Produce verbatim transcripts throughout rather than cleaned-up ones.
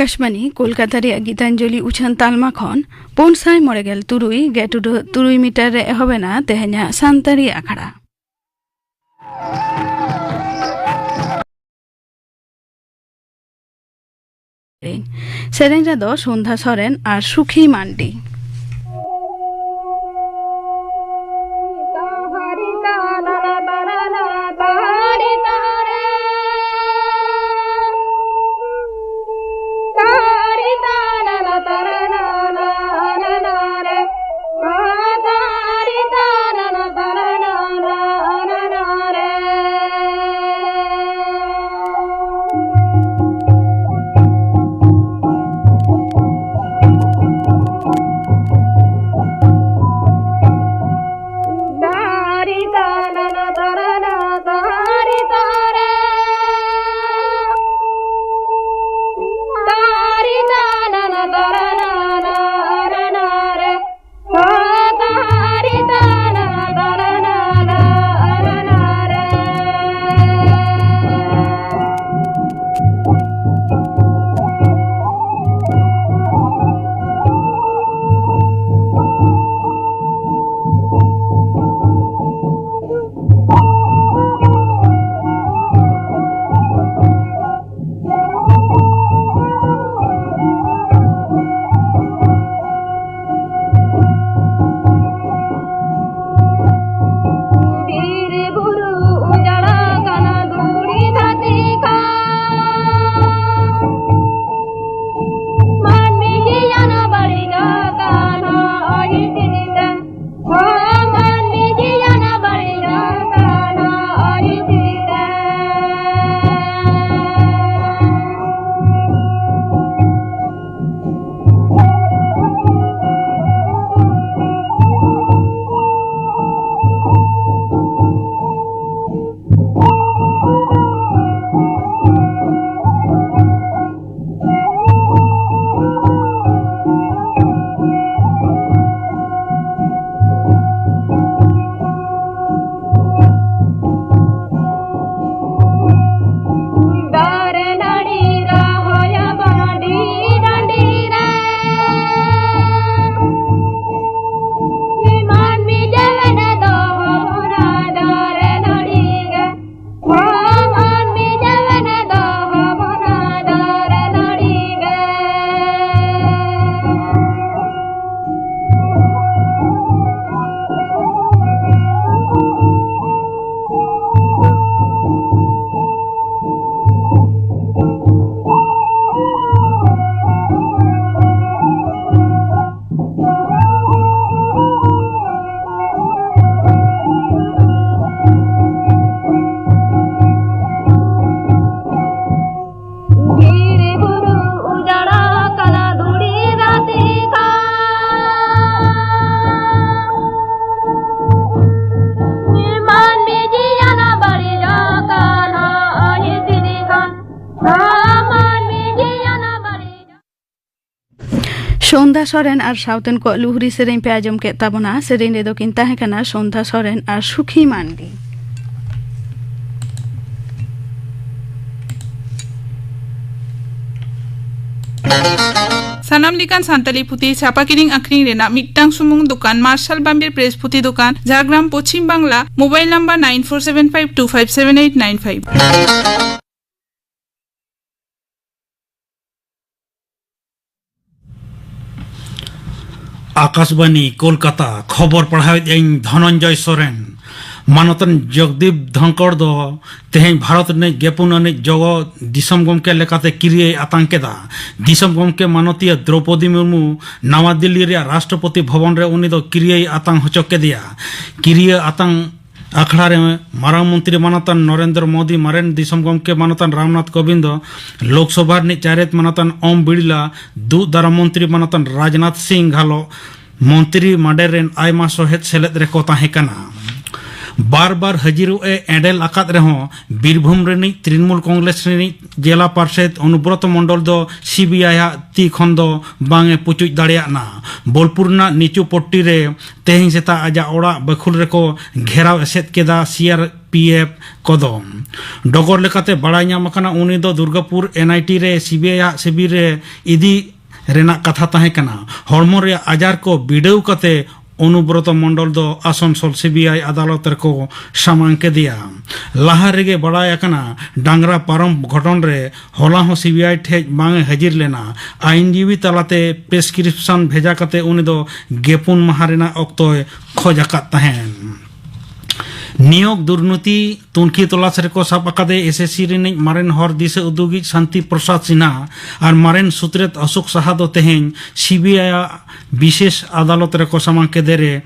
ᱟᱠᱟᱥᱵᱟᱱᱤ ᱠᱳᱞᱠᱟᱛᱟ ᱨᱮᱭᱟᱜ ᱜᱤᱛᱟᱧᱡᱚᱞᱤ ᱩᱪᱷᱟᱹᱱ ᱛᱟᱞᱢᱟ ᱠᱷᱚᱱ ᱯᱩᱱ ᱥᱟᱭ ᱢᱚᱬᱮ ᱜᱮᱞ ᱛᱩᱨᱩᱭ ᱜᱮᱴᱩᱰᱟᱹᱜ ᱛᱩᱨᱩᱭ ᱢᱤᱴᱟᱨ ᱨᱮ ᱮᱦᱚᱵ ᱮᱱᱟ ᱛᱮᱦᱮᱧᱟᱜ ᱥᱟᱱᱛᱟᱲᱤ ᱟᱠᱷᱲᱟ᱾ ᱥᱮᱨᱮᱧ ᱨᱮᱫᱚ ᱥᱚᱱᱫᱷᱟ ᱥᱚᱨᱮᱱ ᱟᱨ ᱥᱩᱠᱷᱤ ᱢᱟᱱᱰᱤ᱾ ᱥᱚᱱᱫᱷᱟ ᱥᱚᱨᱮᱱ ᱟᱨ ᱥᱟᱶᱛᱮᱱ ᱠᱚᱣᱟᱜ ᱞᱩᱦᱨᱤ ᱥᱮᱨᱮᱧ ᱯᱮ ᱟᱸᱡᱚᱢ ᱠᱮᱫ ᱛᱟᱵᱚᱱᱟ᱾ ᱥᱮᱨᱮᱧ ᱨᱮᱫᱚ ᱠᱤᱱ ᱛᱟᱦᱮᱸ ᱠᱟᱱᱟ ᱥᱚᱱᱫᱷᱟ ᱥᱚᱨᱮᱱ ᱟᱨ ᱥᱩᱠᱷᱤ ᱢᱟᱱᱰᱤ᱾ ᱥᱟᱱᱟᱢ ᱞᱮᱠᱟᱱ ᱥᱟᱱᱛᱟᱞᱤ ᱯᱩᱛᱷᱤ ᱪᱷᱟᱯᱟ ᱠᱤᱨᱤᱧ ᱟᱹᱠᱷᱨᱤᱧ ᱨᱮᱱᱟᱜ ᱢᱤᱫᱴᱟᱝ ᱥᱩᱢᱩᱝ ᱫᱚᱠᱟᱱ, ᱢᱟᱨᱥᱟᱞ ᱵᱟᱢᱵᱮᱨ ᱯᱨᱮᱥ ᱯᱩᱛᱷᱤ ᱫᱚᱠᱟᱱ, Jhargram, Paschim Bangla. Mobile number nine four seven five two five seven eight nine five᱾ ᱟᱠᱟᱥᱵᱟᱱᱤ ᱠᱳᱞᱠᱟᱛᱟ, ᱠᱷᱚᱵᱚᱨ ᱯᱟᱲᱦᱟᱣᱮᱫ ᱟᱹᱧ ᱫᱷᱚᱱᱚᱱᱡᱚᱭ ᱥᱚᱨᱮᱱ᱾ ᱢᱟᱱᱚᱛᱟᱱ ᱡᱚᱜᱽᱫᱤᱯ ᱫᱷᱚᱱᱠᱚᱲ ᱫᱚ ᱛᱮᱦᱮᱧ ᱵᱷᱟᱨᱚᱛ ᱨᱤᱱᱤᱡ ᱜᱮᱯᱩᱱ ᱟᱹᱱᱤᱡ ᱡᱚᱜᱚ ᱫᱤᱥᱚᱢ ᱜᱚᱢᱠᱮ ᱞᱮᱠᱟᱛᱮ ᱠᱤᱨᱤᱭᱟᱹᱭ ᱟᱛᱟᱝ ᱠᱮᱫᱟ᱾ ᱫᱤᱥᱚᱢ ᱜᱚᱢᱠᱮ ᱢᱟᱱᱚᱛᱤᱭᱟᱹ ᱫᱨᱚᱣᱯᱚᱫᱤ ᱢᱩᱨᱢᱩ ᱱᱟᱣᱟ ᱫᱤᱞᱞᱤ ᱨᱮᱭᱟᱜ ᱨᱟᱥᱴᱨᱚᱯᱚᱛᱤ ᱵᱷᱚᱵᱚᱱ ᱨᱮ ᱩᱱᱤ ᱫᱚ ᱠᱤᱨᱤᱭᱟᱹᱭ ᱟᱛᱟᱝ ᱦᱚᱪᱚ ᱠᱮᱫᱮᱭᱟ᱾ ᱠᱤᱨᱤᱭᱟᱹ ᱟᱛᱟᱝ ᱟᱠᱷᱲᱟ ᱨᱮ ᱢᱟᱨᱟᱝ ᱢᱚᱱᱛᱨᱤ ᱢᱟᱱᱚᱛᱟᱱ ᱱᱚᱨᱮᱱᱫᱨᱚ ᱢᱳᱫᱤ, ᱢᱟᱨᱮᱱ ᱫᱤᱥᱚᱢ ᱜᱚᱢᱠᱮ ᱢᱟᱱᱚᱛᱟᱱ ᱨᱟᱢᱱᱟᱛᱷ ᱠᱳᱵᱤᱱᱫᱚ, ᱞᱳᱠᱥᱚᱵᱷᱟ ᱨᱤᱱᱤᱡ ᱪᱟᱨᱮᱛ ᱢᱟᱱᱚᱛᱟᱱ ᱳᱢ ᱵᱤᱲᱞᱟ, ᱫᱩᱜ ᱫᱟᱨᱟᱢ ᱢᱚᱱᱛᱨᱤ ᱢᱟᱱᱚᱛᱟᱱ ᱨᱟᱡᱽᱱᱟᱛᱷ ᱥᱤᱝ ᱜᱷᱟᱞᱚ, ᱢᱚᱱᱛᱨᱤ ᱢᱟᱰᱮᱨ ᱨᱮᱱ ᱟᱭᱢᱟ ᱥᱚᱦᱮᱫ ᱥᱮᱞᱮᱫ ᱨᱮᱠᱚ ᱛᱟᱦᱮᱸ ᱠᱟᱱᱟ᱾ ᱵᱟᱨ ᱵᱟᱨ ᱦᱟᱹᱡᱤᱨᱚᱜ ᱮ ᱮᱸᱰᱮᱞ ᱟᱠᱟᱫ ᱨᱮᱦᱚᱸ, ᱵᱤᱨᱵᱷᱩᱢ ᱨᱤᱱᱤᱡ ᱛᱨᱤᱱᱢᱩᱞ ᱠᱚᱝᱜᱨᱮᱥ ᱨᱤᱱᱤᱡ ᱡᱮᱞᱟ ᱯᱟᱨᱥᱮᱛ ᱚᱱᱩᱵᱨᱚᱛᱚ ᱢᱚᱱᱰᱚᱞ ᱫᱚ ᱥᱤᱵᱤᱟᱭ ᱟᱜ ᱛᱤ ᱠᱷᱚᱱ ᱫᱚ ᱵᱟᱝ ᱮ ᱯᱩᱪᱩᱡ ᱫᱟᱲᱮᱭᱟᱜ ᱱᱟ᱾ ᱵᱳᱞᱯᱩᱨ ᱨᱮᱱᱟᱜ ᱱᱤᱪᱩ ᱯᱚᱴᱴᱤ ᱨᱮ ᱛᱮᱦᱮᱧ ᱥᱮᱛᱟᱜ ᱟᱡᱟᱜ ᱚᱲᱟᱜ ᱵᱟᱹᱠᱷᱩᱞ ᱨᱮᱠᱚ ᱜᱷᱮᱨᱟᱣ ᱮᱥᱮᱫ ᱠᱮᱫᱟ ᱥᱤ ᱟᱨ ᱯᱤ ᱮᱯᱷ ᱠᱚᱫᱚ᱾ ᱰᱚᱜᱚᱨ ᱞᱮᱠᱟᱛᱮ ᱵᱟᱲᱟᱭ ᱧᱟᱢ ᱟᱠᱟᱱᱟ, ᱩᱱᱤ ᱫᱚ ᱫᱩᱨᱜᱟᱯᱩᱨ ᱮᱱ ᱟᱭ ᱴᱤ ᱨᱮ ᱥᱤ ᱵᱤ ᱟᱭ ᱟᱜ ᱥᱤᱵᱤᱨ ᱨᱮ ᱤᱫᱤ ᱨᱮᱱᱟᱜ ᱠᱟᱛᱷᱟ ᱛᱟᱦᱮᱸ ᱠᱟᱱᱟ᱾ ᱦᱚᱲᱢᱚ ᱨᱮᱭᱟᱜ ᱟᱡᱟᱨ ᱠᱚ ᱵᱤᱰᱟᱹᱣ ᱠᱟᱛᱮ ᱚᱱᱩᱵᱨᱚᱛᱚ ᱢᱚᱱᱰᱚᱞ ᱫᱚ ᱟᱥᱚᱱᱥᱳᱞ ᱥᱤ ᱵᱤ ᱟᱭ ᱟᱫᱟᱞᱚᱛ ᱨᱮᱠᱚ ᱥᱟᱢᱟᱝ ᱠᱮᱫᱮᱭᱟ᱾ ᱞᱟᱦᱟ ᱨᱮᱜᱮ ᱵᱟᱲᱟᱭ ᱟᱠᱟᱱᱟ, ᱰᱟᱝᱨᱟ ᱯᱟᱨᱚᱢ ᱜᱷᱚᱴᱚᱱ ᱨᱮ ᱦᱚᱞᱟ ᱦᱚᱸ ᱥᱤ ᱵᱤ ᱟᱭ ᱴᱷᱮᱡ ᱵᱟᱝ ᱮ ᱦᱟᱹᱡᱤᱨ ᱞᱮᱱᱟ᱾ ᱟᱭᱤᱱᱡᱤᱵᱤ ᱛᱟᱞᱟᱛᱮ ᱯᱨᱮᱥᱠᱨᱤᱯᱥᱚᱱ ᱵᱷᱮᱡᱟ ᱠᱟᱛᱮ ᱩᱱᱤ ᱫᱚ ᱜᱮᱯᱩᱱ ᱢᱟᱦᱟ ᱨᱮᱱᱟᱜ ᱚᱠᱛᱚᱭ ᱠᱷᱚᱡᱽ ᱟᱠᱟᱫ ᱛᱟᱦᱮᱸᱱ᱾ ᱱᱤᱭᱳᱜᱽ ᱫᱩᱨᱱᱤᱛᱤ ᱛᱩᱱᱠᱷᱤ ᱛᱚᱞᱟᱥ ᱨᱮᱠᱚ ᱥᱟᱵ ᱟᱠᱟᱫᱮ ᱮᱥ ᱮᱥ ᱥᱤ ᱨᱤᱱᱤᱡ ᱢᱟᱨᱮᱱ ᱦᱚᱨ ᱫᱤᱥᱟᱹ ᱩᱫᱩᱜᱤᱡ ᱥᱟᱱᱛᱤ ᱯᱨᱚᱥᱟᱫᱽ ᱥᱤᱱᱦᱟ ᱟᱨ ᱢᱟᱨᱮᱱ ᱥᱩᱛᱨᱮᱛ ᱚᱥᱳᱠ ᱥᱟᱦᱟ ᱫᱚ ᱛᱮᱦᱮᱧ ᱥᱤ ᱵᱤ ᱟᱭ ᱟᱜ ᱵᱤᱥᱮᱥ ᱟᱫᱟᱞᱚᱛ ᱨᱮᱠᱚ ᱥᱟᱢᱟᱝ ᱠᱮᱫᱮ ᱨᱮ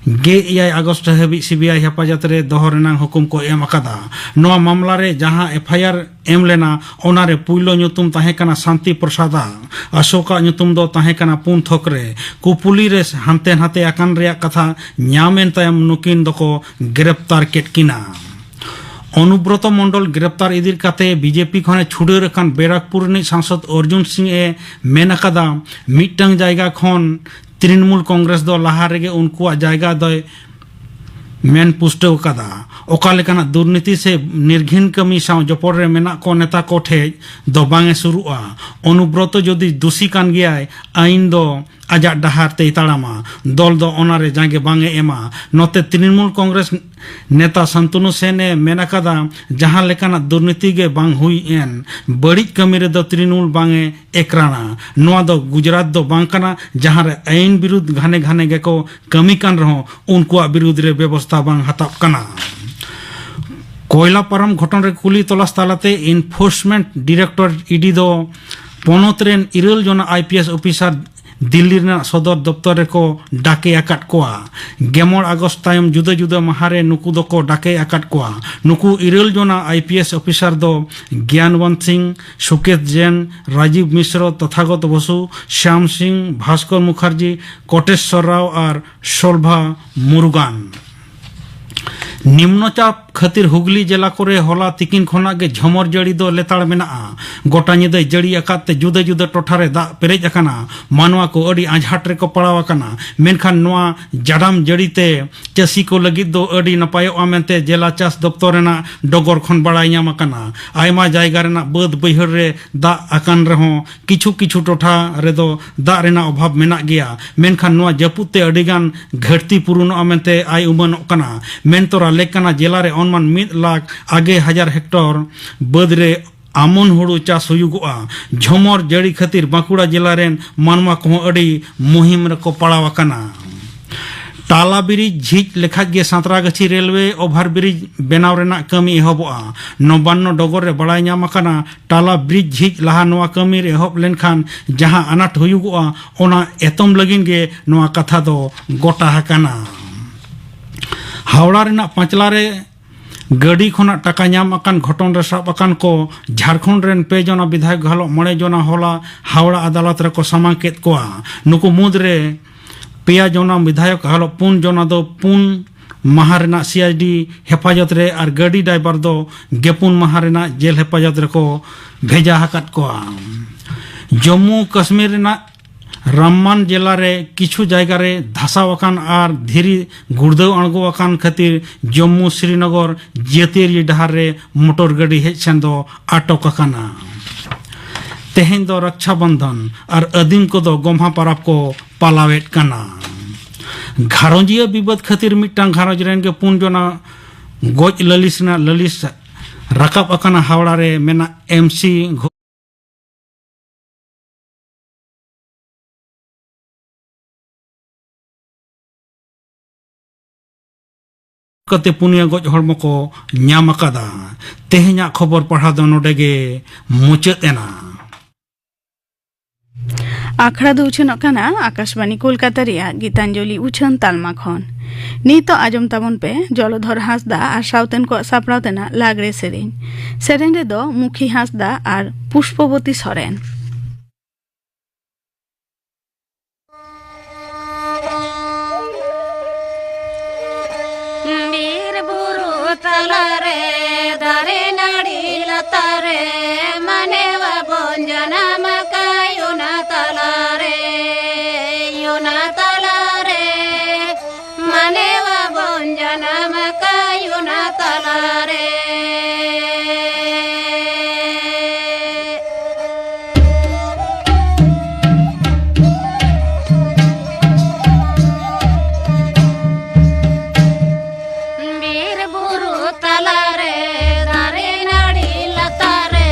ᱜᱮᱞ ᱮᱭᱟᱭ ᱟᱜᱚᱥᱴ ᱦᱟᱹᱵᱤᱡ ᱥᱤ ᱵᱤ ᱟᱭ ᱦᱮᱯᱟᱡᱚᱛ ᱨᱮ ᱫᱚᱦᱚ ᱨᱮᱱᱟᱜ ᱦᱩᱠᱩᱢ ᱠᱚ ᱮᱢ ᱟᱠᱟᱫᱟ᱾ ᱱᱚᱣᱟ ᱢᱟᱢᱞᱟ ᱨᱮ ᱡᱟᱦᱟᱸ ᱮᱯᱷ ᱟᱭ ᱟᱨ ᱮᱢ ᱞᱮᱱᱟ, ᱚᱱᱟ ᱨᱮ ᱯᱩᱭᱞᱩ ᱧᱩᱛᱩᱢ ᱛᱟᱦᱮᱸ ᱠᱟᱱᱟ ᱥᱟᱱᱛᱤ ᱯᱨᱚᱥᱟᱫᱽ ᱟᱜ᱾ ᱚᱥᱳᱠ ᱟᱜ ᱧᱩᱛᱩᱢ ᱫᱚ ᱛᱟᱦᱮᱸ ᱠᱟᱱᱟ ᱯᱩᱱ ᱛᱷᱚᱠ ᱨᱮ᱾ ᱠᱩᱯᱩᱞᱤ ᱨᱮ ᱦᱟᱱᱛᱮ ᱱᱟᱛᱮ ᱟᱠᱟᱱ ᱨᱮᱭᱟᱜ ᱠᱟᱛᱷᱟ ᱧᱟᱢ ᱮᱱ ᱛᱟᱭᱚᱢ ᱱᱩᱠᱤᱱ ᱫᱚᱠᱚ ᱜᱨᱮᱯᱛᱟᱨ ᱠᱮᱫ ᱠᱤᱱᱟ᱾ ᱚᱱᱩᱵᱨᱚᱛᱚ ᱢᱚᱱᱰᱚᱞ ᱜᱨᱮᱯᱛᱟᱨ ᱤᱫᱤ ᱠᱟᱛᱮ ᱵᱤᱡᱮᱯᱤ ᱠᱷᱚᱱᱮ ᱪᱷᱩᱰᱟᱹᱨ ᱟᱠᱟᱱ ᱵᱮᱨᱟᱠᱯᱩᱨ ᱨᱤᱱᱤᱡ ᱥᱟᱝᱥᱚᱫ ᱚᱨᱡᱩᱱ ᱥᱤᱝ ᱮ ᱢᱮᱱ ᱟᱠᱟᱫᱟ, ᱢᱤᱫᱴᱟᱝ ᱡᱟᱭᱜᱟ ᱠᱷᱚᱱ ᱛᱨᱤᱱᱢᱩᱞ ᱠᱚᱝᱜᱨᱮᱥ ᱫᱚ ᱞᱟᱦᱟ ᱨᱮᱜᱮ ᱩᱱᱠᱩᱣᱟᱜ ᱡᱟᱭᱜᱟ ᱫᱚᱭ ᱢᱮᱱ ᱯᱩᱥᱴᱟᱹᱣ ᱟᱠᱟᱫᱟ᱾ ᱚᱠᱟ ᱞᱮᱠᱟᱱᱟᱜ ᱫᱩᱨᱱᱤᱛᱤ ᱥᱮ ᱱᱤᱨᱜᱷᱤᱱ ᱠᱟᱹᱢᱤ ᱥᱟᱶ ᱡᱚᱯᱚᱲ ᱨᱮ ᱢᱮᱱᱟᱜ ᱠᱚ ᱱᱮᱛᱟ ᱠᱚ ᱴᱷᱮᱡ ᱫᱚ ᱵᱟᱝ ᱮ ᱥᱩᱨᱩᱜᱼᱟ᱾ ᱚᱱᱩᱵᱨᱚᱛᱚ ᱡᱩᱫᱤ ᱫᱩᱥᱤ ᱠᱟᱱ ᱜᱮᱭᱟᱭ, ᱟᱹᱭᱤᱱ ᱫᱚ ᱟᱡᱟᱜ ᱰᱟᱦᱟᱨ ᱛᱮᱭ ᱛᱟᱲᱟᱢᱟ, ᱫᱚᱞ ᱫᱚ ᱚᱱᱟᱨᱮ ᱡᱟᱸᱜᱮ ᱵᱟᱝ ᱮ ᱮᱢᱟ᱾ ᱱᱚᱛᱮ ᱛᱨᱤᱱᱢᱩᱞ ᱠᱚᱝᱜᱨᱮᱥ ᱱᱮᱛᱟ ᱥᱟᱱᱛᱚᱱᱩ ᱥᱮᱱ ᱮ ᱢᱮᱱ ᱟᱠᱟᱫᱟ, ᱡᱟᱦᱟᱸ ᱞᱮᱠᱟᱱᱟᱜ ᱫᱩᱨᱱᱤᱛᱤ ᱜᱮ ᱵᱟᱝ ᱦᱩᱭ ᱮᱱ, ᱵᱟᱹᱲᱤᱡ ᱠᱟᱹᱢᱤ ᱨᱮᱫᱚ ᱛᱨᱤᱱᱢᱩᱞ ᱵᱟᱝ ᱮ ᱮᱠᱨᱟᱱᱟ᱾ ᱱᱚᱣᱟ ᱫᱚ ᱜᱩᱡᱽᱨᱟᱴ ᱫᱚ ᱵᱟᱝ ᱠᱟᱱᱟ, ᱡᱟᱦᱟᱸ ᱨᱮ ᱟᱹᱭᱤᱱ ᱵᱤᱨᱩᱫᱷ ᱜᱷᱟᱱᱮ ᱜᱷᱟᱱᱮ ᱜᱮᱠᱚ ᱠᱟᱹᱢᱤ ᱠᱟᱱ ᱨᱮᱦᱚᱸ ᱩᱱᱠᱩᱣᱟᱜ ᱵᱤᱨᱩᱫᱷ ᱨᱮ ᱵᱮᱵᱚᱥᱛᱷᱟ ᱵᱟᱝ ᱦᱟᱛᱟᱣ ᱠᱟᱱᱟ᱾ ᱠᱚᱭᱞᱟ ᱯᱟᱨᱚᱢ ᱜᱷᱚᱴᱚᱱ ᱨᱮ ᱠᱩᱞᱤ ᱛᱚᱞᱟᱥ ᱛᱟᱞᱟᱛᱮ ᱤᱱᱯᱷᱳᱨᱥᱢᱮᱱᱴ ᱰᱤᱨᱮᱠᱴᱚᱨ, ᱤᱰᱤ, ᱫᱚ ᱯᱚᱱᱚᱛ ᱨᱮᱱ ᱤᱨᱟᱹᱞ ᱡᱚᱱᱟ I P S officer Delhi ᱨᱮᱱᱟᱜ ᱥᱚᱫᱚᱨ ᱫᱚᱯᱛᱚᱨ ᱨᱮᱠᱚ ᱰᱟᱠᱮ ᱟᱠᱟᱫ ᱠᱚᱣᱟ᱾ ᱜᱮᱢᱚᱬ ᱟᱜᱚᱥᱴ ᱛᱟᱭᱚᱢ ᱡᱩᱫᱟᱹ ᱡᱩᱫᱟᱹ ᱢᱟᱦᱟ ᱨᱮ ᱱᱩᱠᱩ ᱫᱚᱠᱚ ᱰᱟᱠᱮ ᱟᱠᱟᱫ ᱠᱚᱣᱟ᱾ ᱱᱩᱠᱩ ᱤᱨᱟᱹᱞ ᱡᱚᱱᱟ ᱟᱭ ᱯᱤ ᱮᱥ ᱚᱯᱷᱤᱥᱟᱨ ᱫᱚ ᱜᱮᱭᱟᱱᱣᱟᱱᱛ ᱥᱤᱝ, ᱥᱩᱠᱮᱛ ᱡᱮᱱ, ᱨᱟᱡᱤᱵᱽ ᱢᱤᱥᱨᱚ, ᱛᱚᱛᱷᱟᱜᱚᱛ ᱵᱚᱥᱩ, ᱥᱭᱟᱢ ᱥᱤᱝ, ᱵᱷᱟᱥᱠᱚᱨ ᱢᱩᱠᱷᱟᱨᱡᱤ, ᱠᱚᱴᱮᱥᱣᱚᱨ ᱨᱟᱣ ᱟᱨ ᱥᱳᱞᱵᱷᱟ ᱢᱩᱨᱩᱜᱟᱱ᱾ ᱱᱤᱢᱱᱚ ᱪᱟᱯ ᱠᱷᱟᱹᱛᱤᱨ ᱦᱩᱜᱽᱞᱤ ᱡᱮᱞᱟ ᱠᱚᱨᱮ ᱦᱚᱞᱟ ᱛᱤᱠᱤᱱ ᱠᱷᱚᱱᱟᱜ ᱜᱮ ᱡᱷᱚᱢᱚᱨ ᱡᱟᱹᱲᱤ ᱫᱚ ᱞᱮᱛᱟᱲ ᱢᱮᱱᱟᱜᱼᱟ᱾ ᱜᱚᱴᱟ ᱧᱤᱫᱟᱹᱭ ᱡᱟᱹᱲᱤ ᱟᱠᱟᱫ ᱛᱮ ᱡᱩᱫᱟᱹ ᱡᱩᱫᱟᱹ ᱴᱚᱴᱷᱟ ᱨᱮ ᱫᱟᱜ ᱯᱮᱨᱮᱡ ᱟᱠᱟᱱᱟ᱾ ᱢᱟᱱᱣᱟ ᱠᱚ ᱟᱹᱰᱤ ᱟᱸᱡᱷᱟᱴ ᱨᱮᱠᱚ ᱯᱟᱲᱟᱣ ᱟᱠᱟᱱᱟ᱾ ᱢᱮᱱᱠᱷᱟᱱ ᱱᱚᱣᱟ ᱡᱟᱰᱟᱢ ᱡᱟᱹᱲᱤ ᱛᱮ ᱪᱟᱹᱥᱤ ᱠᱚ ᱞᱟᱹᱜᱤᱫ ᱫᱚ ᱟᱹᱰᱤ ᱱᱟᱯᱟᱭᱚᱜᱼᱟ ᱢᱮᱱᱛᱮ ᱡᱮᱞᱟ ᱪᱟᱥ ᱫᱚᱯᱛᱚᱨ ᱨᱮᱱᱟᱜ ᱰᱚᱜᱚᱨ ᱠᱷᱚᱱ ᱵᱟᱲᱟᱭ ᱧᱟᱢ ᱟᱠᱟᱱᱟ᱾ ᱟᱭᱢᱟ ᱡᱟᱭᱜᱟ ᱨᱮᱱᱟᱜ ᱵᱟᱹᱫᱽ ᱵᱟᱹᱭᱦᱟᱹᱲ ᱨᱮ ᱫᱟᱜ ᱟᱠᱟᱱ ᱨᱮᱦᱚᱸ ᱠᱤᱪᱷᱩ ᱠᱤᱪᱷᱩ ᱴᱚᱴᱷᱟ ᱨᱮᱫᱚ ᱫᱟᱜ ᱨᱮᱱᱟᱜ ᱚᱵᱷᱟᱵᱽ ᱢᱮᱱᱟᱜ ᱜᱮᱭᱟ᱾ ᱢᱮᱱᱠᱷᱟᱱ ᱱᱚᱣᱟ ᱡᱟᱹᱯᱩᱫ ᱛᱮ ᱟᱹᱰᱤᱜᱟᱱ ᱜᱷᱟᱹᱴᱛᱤ ᱯᱩᱨᱩᱱᱚᱜᱼᱟ ᱢᱮᱱᱛᱮ ᱟᱭ ᱩᱢᱟᱹᱱᱚᱜ ᱠᱟᱱᱟ᱾ ᱢᱮᱱ ᱛᱚᱨᱟ ᱞᱮᱠ ᱠᱟᱱᱟ, ᱡᱮᱞᱟ ᱨᱮ ᱚᱱᱢᱟᱱ ᱢᱤᱫ ᱞᱟᱠᱷ ᱟᱜᱮ ᱦᱟᱡᱟᱨ ᱦᱮᱠᱴᱚᱨ ᱵᱟᱹᱫᱽ ᱨᱮ ᱟᱢᱚᱱ ᱦᱩᱲᱩ ᱪᱟᱥ ᱦᱩᱭᱩᱜᱚᱜᱼᱟ᱾ ᱡᱷᱚᱢᱚᱨ ᱡᱟᱹᱲᱤ ᱠᱷᱟᱹᱛᱤᱨ ᱵᱟᱸᱠᱩᱲᱟ ᱡᱮᱞᱟ ᱨᱮᱱ ᱢᱟᱱᱣᱟ ᱠᱚᱦᱚᱸ ᱟᱹᱰᱤ ᱢᱩᱦᱤᱢ ᱨᱮᱠᱚ ᱯᱟᱲᱟᱣ ᱟᱠᱟᱱᱟ᱾ ᱴᱟᱞᱟ ᱵᱨᱤᱡᱽ ᱡᱷᱤᱡ ᱞᱮᱠᱷᱟᱡ ᱜᱮ ᱥᱟᱸᱛᱨᱟᱜᱟᱹᱪᱷᱤ ᱨᱮᱞᱣᱮ ᱳᱵᱷᱟᱨ ᱵᱨᱤᱡᱽ ᱵᱮᱱᱟᱣ ᱨᱮᱱᱟᱜ ᱠᱟᱹᱢᱤ ᱮᱦᱚᱵᱚᱜᱼᱟ᱾ ᱱᱚᱵᱟᱱᱱᱚ ᱰᱚᱜᱚᱨ ᱨᱮ ᱵᱟᱲᱟᱭ ᱧᱟᱢ ᱟᱠᱟᱱᱟ, ᱴᱟᱞᱟ ᱵᱨᱤᱡᱽ ᱡᱷᱤᱡ ᱞᱟᱦᱟ ᱱᱚᱣᱟ ᱠᱟᱹᱢᱤ ᱨᱮ ᱮᱦᱚᱵ ᱞᱮᱱᱠᱷᱟᱱ ᱡᱟᱦᱟᱸ ᱟᱱᱟᱴ ᱦᱩᱭᱩᱜᱚᱜᱼᱟ, ᱚᱱᱟ ᱮᱛᱚᱢ ᱞᱟᱹᱜᱤᱫ ᱜᱮ ᱱᱚᱣᱟ ᱠᱟᱛᱷᱟ ᱫᱚ ᱜᱚᱴᱟ ᱟᱠᱟᱱᱟ᱾ ᱦᱟᱣᱲᱟ ᱨᱮᱱᱟᱜ ᱯᱟᱸᱪᱞᱟ ᱨᱮ ᱜᱟᱹᱰᱤ ᱠᱷᱚᱱᱟᱜ ᱴᱟᱠᱟ ᱧᱟᱢ ᱟᱠᱟᱱ ᱜᱷᱚᱴᱚᱱ ᱨᱮ ᱥᱟᱵ ᱟᱠᱟᱱ ᱠᱚ ᱡᱷᱟᱲᱠᱷᱚᱸᱰ ᱨᱮᱱ ᱯᱮ ᱡᱚᱱᱟ ᱵᱤᱫᱷᱟᱭᱚᱠ ᱜᱷᱟᱞᱚᱜ ᱢᱚᱬᱮ ᱡᱚᱱᱟ ᱦᱚᱞᱟ ᱦᱟᱣᱲᱟ ᱟᱫᱟᱞᱚᱛ ᱨᱮᱠᱚ ᱥᱟᱢᱟᱝ ᱠᱮᱫ ᱠᱚᱣᱟ᱾ ᱱᱩᱠᱩ ᱢᱩᱫᱽᱨᱮ ᱯᱮᱭᱟ ᱡᱚᱱᱟ ᱵᱤᱫᱷᱟᱭᱚᱠ ᱜᱷᱟᱞᱚᱜ ᱯᱩᱱ ᱡᱚᱱᱟ ᱫᱚ ᱯᱩᱱ ᱢᱟᱦᱟ ᱨᱮᱱᱟᱜ ᱥᱤ ᱟᱭ ᱰᱤ ᱦᱮᱯᱟᱡᱚᱛ ᱨᱮ ᱟᱨ ᱜᱟᱹᱰᱤ ᱰᱟᱭᱵᱟᱨ ᱫᱚ ᱜᱮᱯᱩᱱ ᱢᱟᱦᱟ ᱨᱮᱱᱟᱜ ᱡᱮᱞ ᱦᱮᱯᱟᱡᱚᱛ ᱨᱮᱠᱚ ᱵᱷᱮᱡᱟ ᱟᱠᱟᱫ ᱠᱚᱣᱟ᱾ ᱡᱚᱢᱢᱩ ᱠᱟᱥᱢᱤᱨ ᱨᱮᱱᱟᱜ ᱨᱟᱢᱢᱟᱱ ᱡᱮᱞᱟ ᱨᱮ ᱠᱤᱪᱷᱩ ᱡᱟᱭᱜᱟ ᱨᱮ ᱫᱷᱟᱥᱟᱣ ᱟᱠᱟᱱ ᱟᱨ ᱫᱷᱤᱨᱤ ᱜᱩᱲᱫᱟᱹᱣ ᱟᱬᱜᱚ ᱟᱠᱟᱱ ᱠᱷᱟᱹᱛᱤᱨ ᱡᱚᱢᱢᱩ ᱥᱨᱤᱱᱚᱜᱚᱨ ᱡᱟᱹᱛᱤᱭᱟᱹᱨᱤ ᱰᱟᱦᱟᱨ ᱨᱮ ᱢᱚᱴᱚᱨ ᱜᱟᱹᱰᱤ ᱦᱮᱡ ᱥᱮᱱ ᱫᱚ ᱟᱴᱚᱠ ᱟᱠᱟᱱᱟ᱾ ᱛᱮᱦᱮᱧ ᱫᱚ ᱨᱟᱠᱪᱷᱟ ᱵᱚᱱᱫᱷᱚᱱ ᱟᱨ ᱟᱹᱫᱤᱢ ᱠᱚᱫᱚ ᱜᱚᱢᱦᱟ ᱯᱟᱨᱟᱵᱽ ᱠᱚ ᱯᱟᱞᱟᱣᱮᱫ ᱠᱟᱱᱟ᱾ ᱜᱷᱟᱨᱚᱸᱡᱤᱭᱟᱹ ᱵᱤᱵᱟᱹᱫ ᱠᱷᱟᱹᱛᱤᱨ ᱢᱤᱫᱴᱟᱝ ᱜᱷᱟᱨᱚᱸᱡᱽ ᱨᱮᱱ ᱜᱮ ᱯᱩᱱ ᱡᱚᱱᱟ ᱜᱚᱡ ᱞᱟᱹᱞᱤᱥ ᱨᱮᱱᱟᱜ ᱞᱟᱹᱞᱤᱥ ᱨᱟᱠᱟᱵ ᱟᱠᱟᱱᱟ ᱦᱟᱣᱲᱟ ᱨᱮ ᱢᱮᱱᱟᱜ ᱮᱢ ᱥᱤ ᱠᱟᱛᱮ ᱯᱩᱱᱭᱟᱹ ᱜᱚᱡ ᱦᱚᱲᱢᱚ ᱠᱚ ᱧᱟᱢ ᱟᱠᱟᱫᱟ᱾ ᱛᱮᱦᱮᱧᱟᱜ ᱠᱷᱚᱵᱚᱨ ᱯᱟᱲᱦᱟᱣ ᱫᱚ ᱱᱚᱰᱮ ᱜᱮ ᱢᱩᱪᱟᱹᱫ ᱮᱱᱟ᱾ ᱟᱠᱷᱲᱟ ᱫᱚ ᱩᱪᱷᱟᱹᱱᱚᱜ ᱠᱟᱱᱟ ᱟᱠᱟᱥᱵᱟᱬᱤ ᱠᱳᱞᱠᱟᱛᱟ ᱨᱮᱭᱟᱜ ᱜᱤᱛᱟᱧᱡᱚᱞᱤ ᱩᱪᱷᱟᱹᱱ ᱛᱟᱞᱢᱟ ᱠᱷᱚᱱ᱾ ᱱᱤᱛᱚᱜ ᱟᱸᱡᱚᱢ ᱛᱟᱵᱚᱱ ᱯᱮ ᱡᱚᱞᱚᱫᱷᱚᱨ ᱦᱟᱸᱥᱫᱟ ᱟᱨ ᱥᱟᱶᱛᱮᱱ ᱠᱚᱣᱟᱜ ᱥᱟᱯᱲᱟᱣ ᱛᱮᱱᱟᱜ ᱞᱟᱜᱽᱲᱮ ᱥᱮᱨᱮᱧ᱾ ᱥᱮᱨᱮᱧ ᱨᱮᱫᱚ ᱢᱩᱠᱷᱤ ᱦᱟᱸᱥᱫᱟ ᱟᱨ ᱯᱩᱥᱯᱚᱵᱚᱛᱤ ᱥᱚᱨᱮᱱ᱾ ᱵᱤᱨ ᱵᱩᱨᱩ ᱛᱟᱞᱟᱨᱮ, ᱫᱟᱨᱮ ᱱᱟᱹᱲᱤ ᱞᱟᱛᱟᱨᱮ, ᱢᱟᱱᱮᱣᱟ ᱵᱚᱱ ᱡᱟᱱᱟᱢ ᱟᱠᱟᱭ ᱚᱱᱟ ᱛᱟᱞᱟᱨᱮ, ᱚᱱᱟ ᱛᱟᱞᱟᱨᱮ, ᱢᱟᱱᱮᱣᱟ ᱵᱚᱱ ᱡᱟᱱᱟᱢ ᱟᱠᱟᱭ ᱚᱱᱟ ᱛᱟᱞᱟᱨᱮ᱾ ᱵᱤᱨ ᱵᱩᱨᱩ ᱛᱟᱞᱟᱨᱮ, ᱫᱟᱨᱮ ᱱᱟᱹᱲᱤ ᱞᱟᱛᱟᱨᱮ,